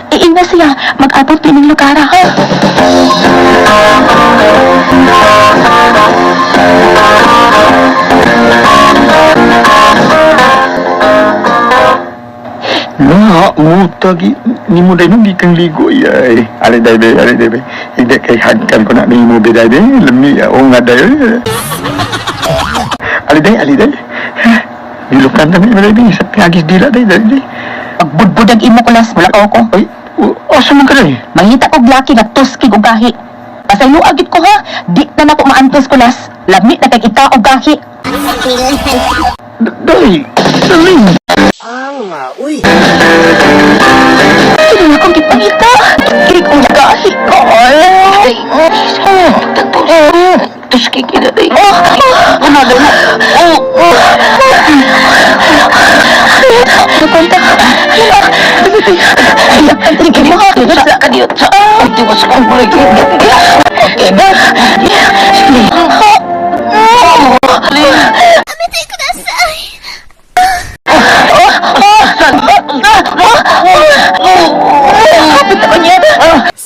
Iinga siya. Mag-abot pining lugar, ha? Na, utagi nimo day nung kang ligo ay. Ali day be, ali day be. Hindi kay hagkan ko na nimo be day be. Lami o nga day. Ali day, ali day. Nilukan na mi day be sa piyagis dila day day. Day. Pagbudbud ang imo kulas, wala ka ako. Ay, asa man ka day? Mangita kog laki nga tuskig og gahi. Pasaylo agit ko ha. Di na nako maantos kulas. Lami na kay ikaw og gahi. Day, dali. Ah, uy. Kini akong gipangita. Kini kong gahi ko. Ay, tuskig na day. Ano na? Oh, oh. Napunta.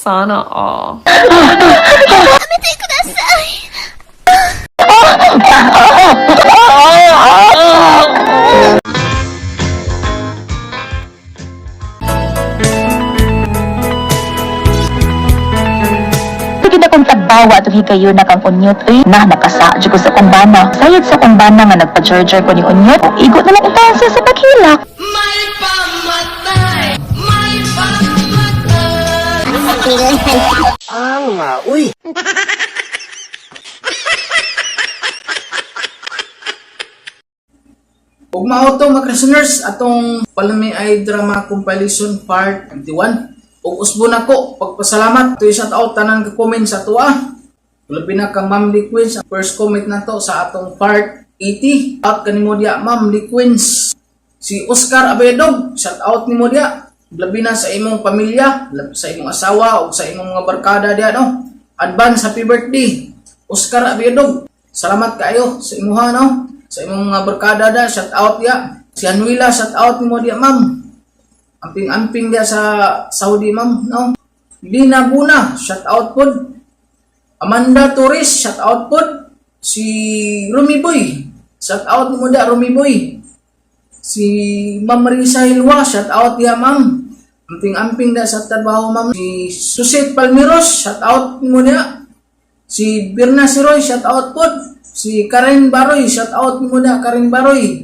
Sana all. Sige na kong tagbawa at higayon na kang unyot uy na nakasa jud ko sa kong bana. Sayod sa kong bana nga nagpa-charger ko ni unyot. O, igo na lang itaon siya sa paghilak. May pamatay! May pamatay! Ah, uy. Ug mao to mga listeners atong Palami ay Drama Compilation Part 21. Ug usbo nako pagpasalamat to shout out tanan ka comment sa tuwa. Labi na kang Ma'am Lee Queens, ang first comment na to sa atong part 80. Out kanimo diya Ma'am Lee Queens. Si Oscar Abedog, shout out nimo diya. Labi na sa imong pamilya, labi sa imong asawa ug sa imong mga barkada diya no. Advance happy birthday Oscar Abedog. Salamat kaayo sa imuha no. Sa imong mga barkada da, shout out diya. Si Anuila, shout out nimo diya ma'am. Amping-amping diya sa Saudi ma'am no. Lina Buna, shout out pod. Amanda Torres, shout out pod. Si Rumi Boy, shout out nimo diya Rumi Boy. Si Ma'am Marisa Hilwa, shout out diya ma'am. Amping-amping da sa trabaho ma'am. Si Susit Palmeros, shout out mo niya. Si Birna Siroy, shout out pod. Si Karen Baroy, shout out mo niya Karen Baroy.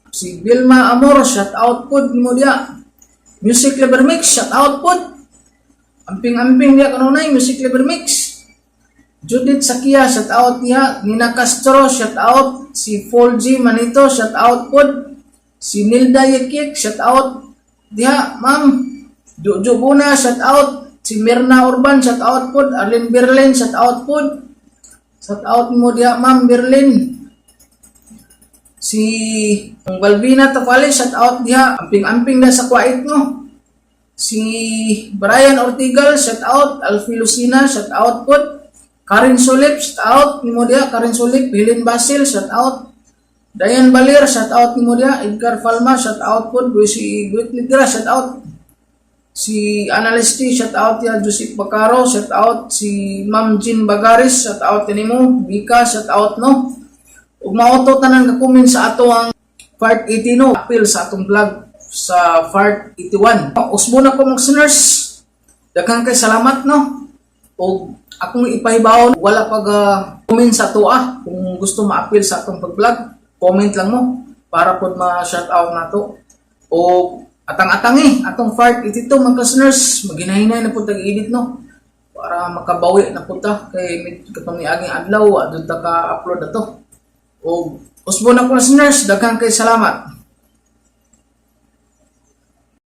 Si Vilma Amor, shout out pod mo niya. Music Liver Mix, shout out pod. Amping-amping diya kanunay, Music Liver Mix. Judith Sakia, shout out niya. Nina Castro, shout out. Si 4G Manito, shout out pod. Si Nilda Yekik, shout out. Diha, ma'am. Jojo Buna, shout out. Si Mirna Urban, shout out pod. Arlene Berlin, shout out pod. Shout out mo diha, ma'am Berlin. Si Balbina Tapales, shout out diha. Amping-amping na sa Kuwait, no? Si Brian Ortigal, shout out. Alfie Lucina, shout out pod. Karen Sulip, shout out nimo diha. Karen Sulip, Helen Basil, shout out. Dayan Balir, shout out nimo diha. Edgar Falma, shout out pod. Si Whitney Dira, shout out. Si Analyst shout out ya. Joseph Bacaro, shout out. Si Ma'am Jean Bagaris, shout out nimo. Vika, shout out no. Ug mao to tanan ka comment sa ato ang part 80 no, appeal sa atong vlog sa part 81. Usbo na ko mga listeners. Daghan kay salamat no. Og akong ipahibaw wala pag comment sa ato ah. Kung gusto ma-appeal sa atong pag-vlog, comment lang mo para pod ma-shout out nato. O atang-atangi atong part 82 mga listeners, maghinay-hinay na pud tag-edit no para makabawi na pud ta kay katong niaging adlaw wa jud ta ka-upload ato. O Usbon na ko, listeners, daghan kay salamat.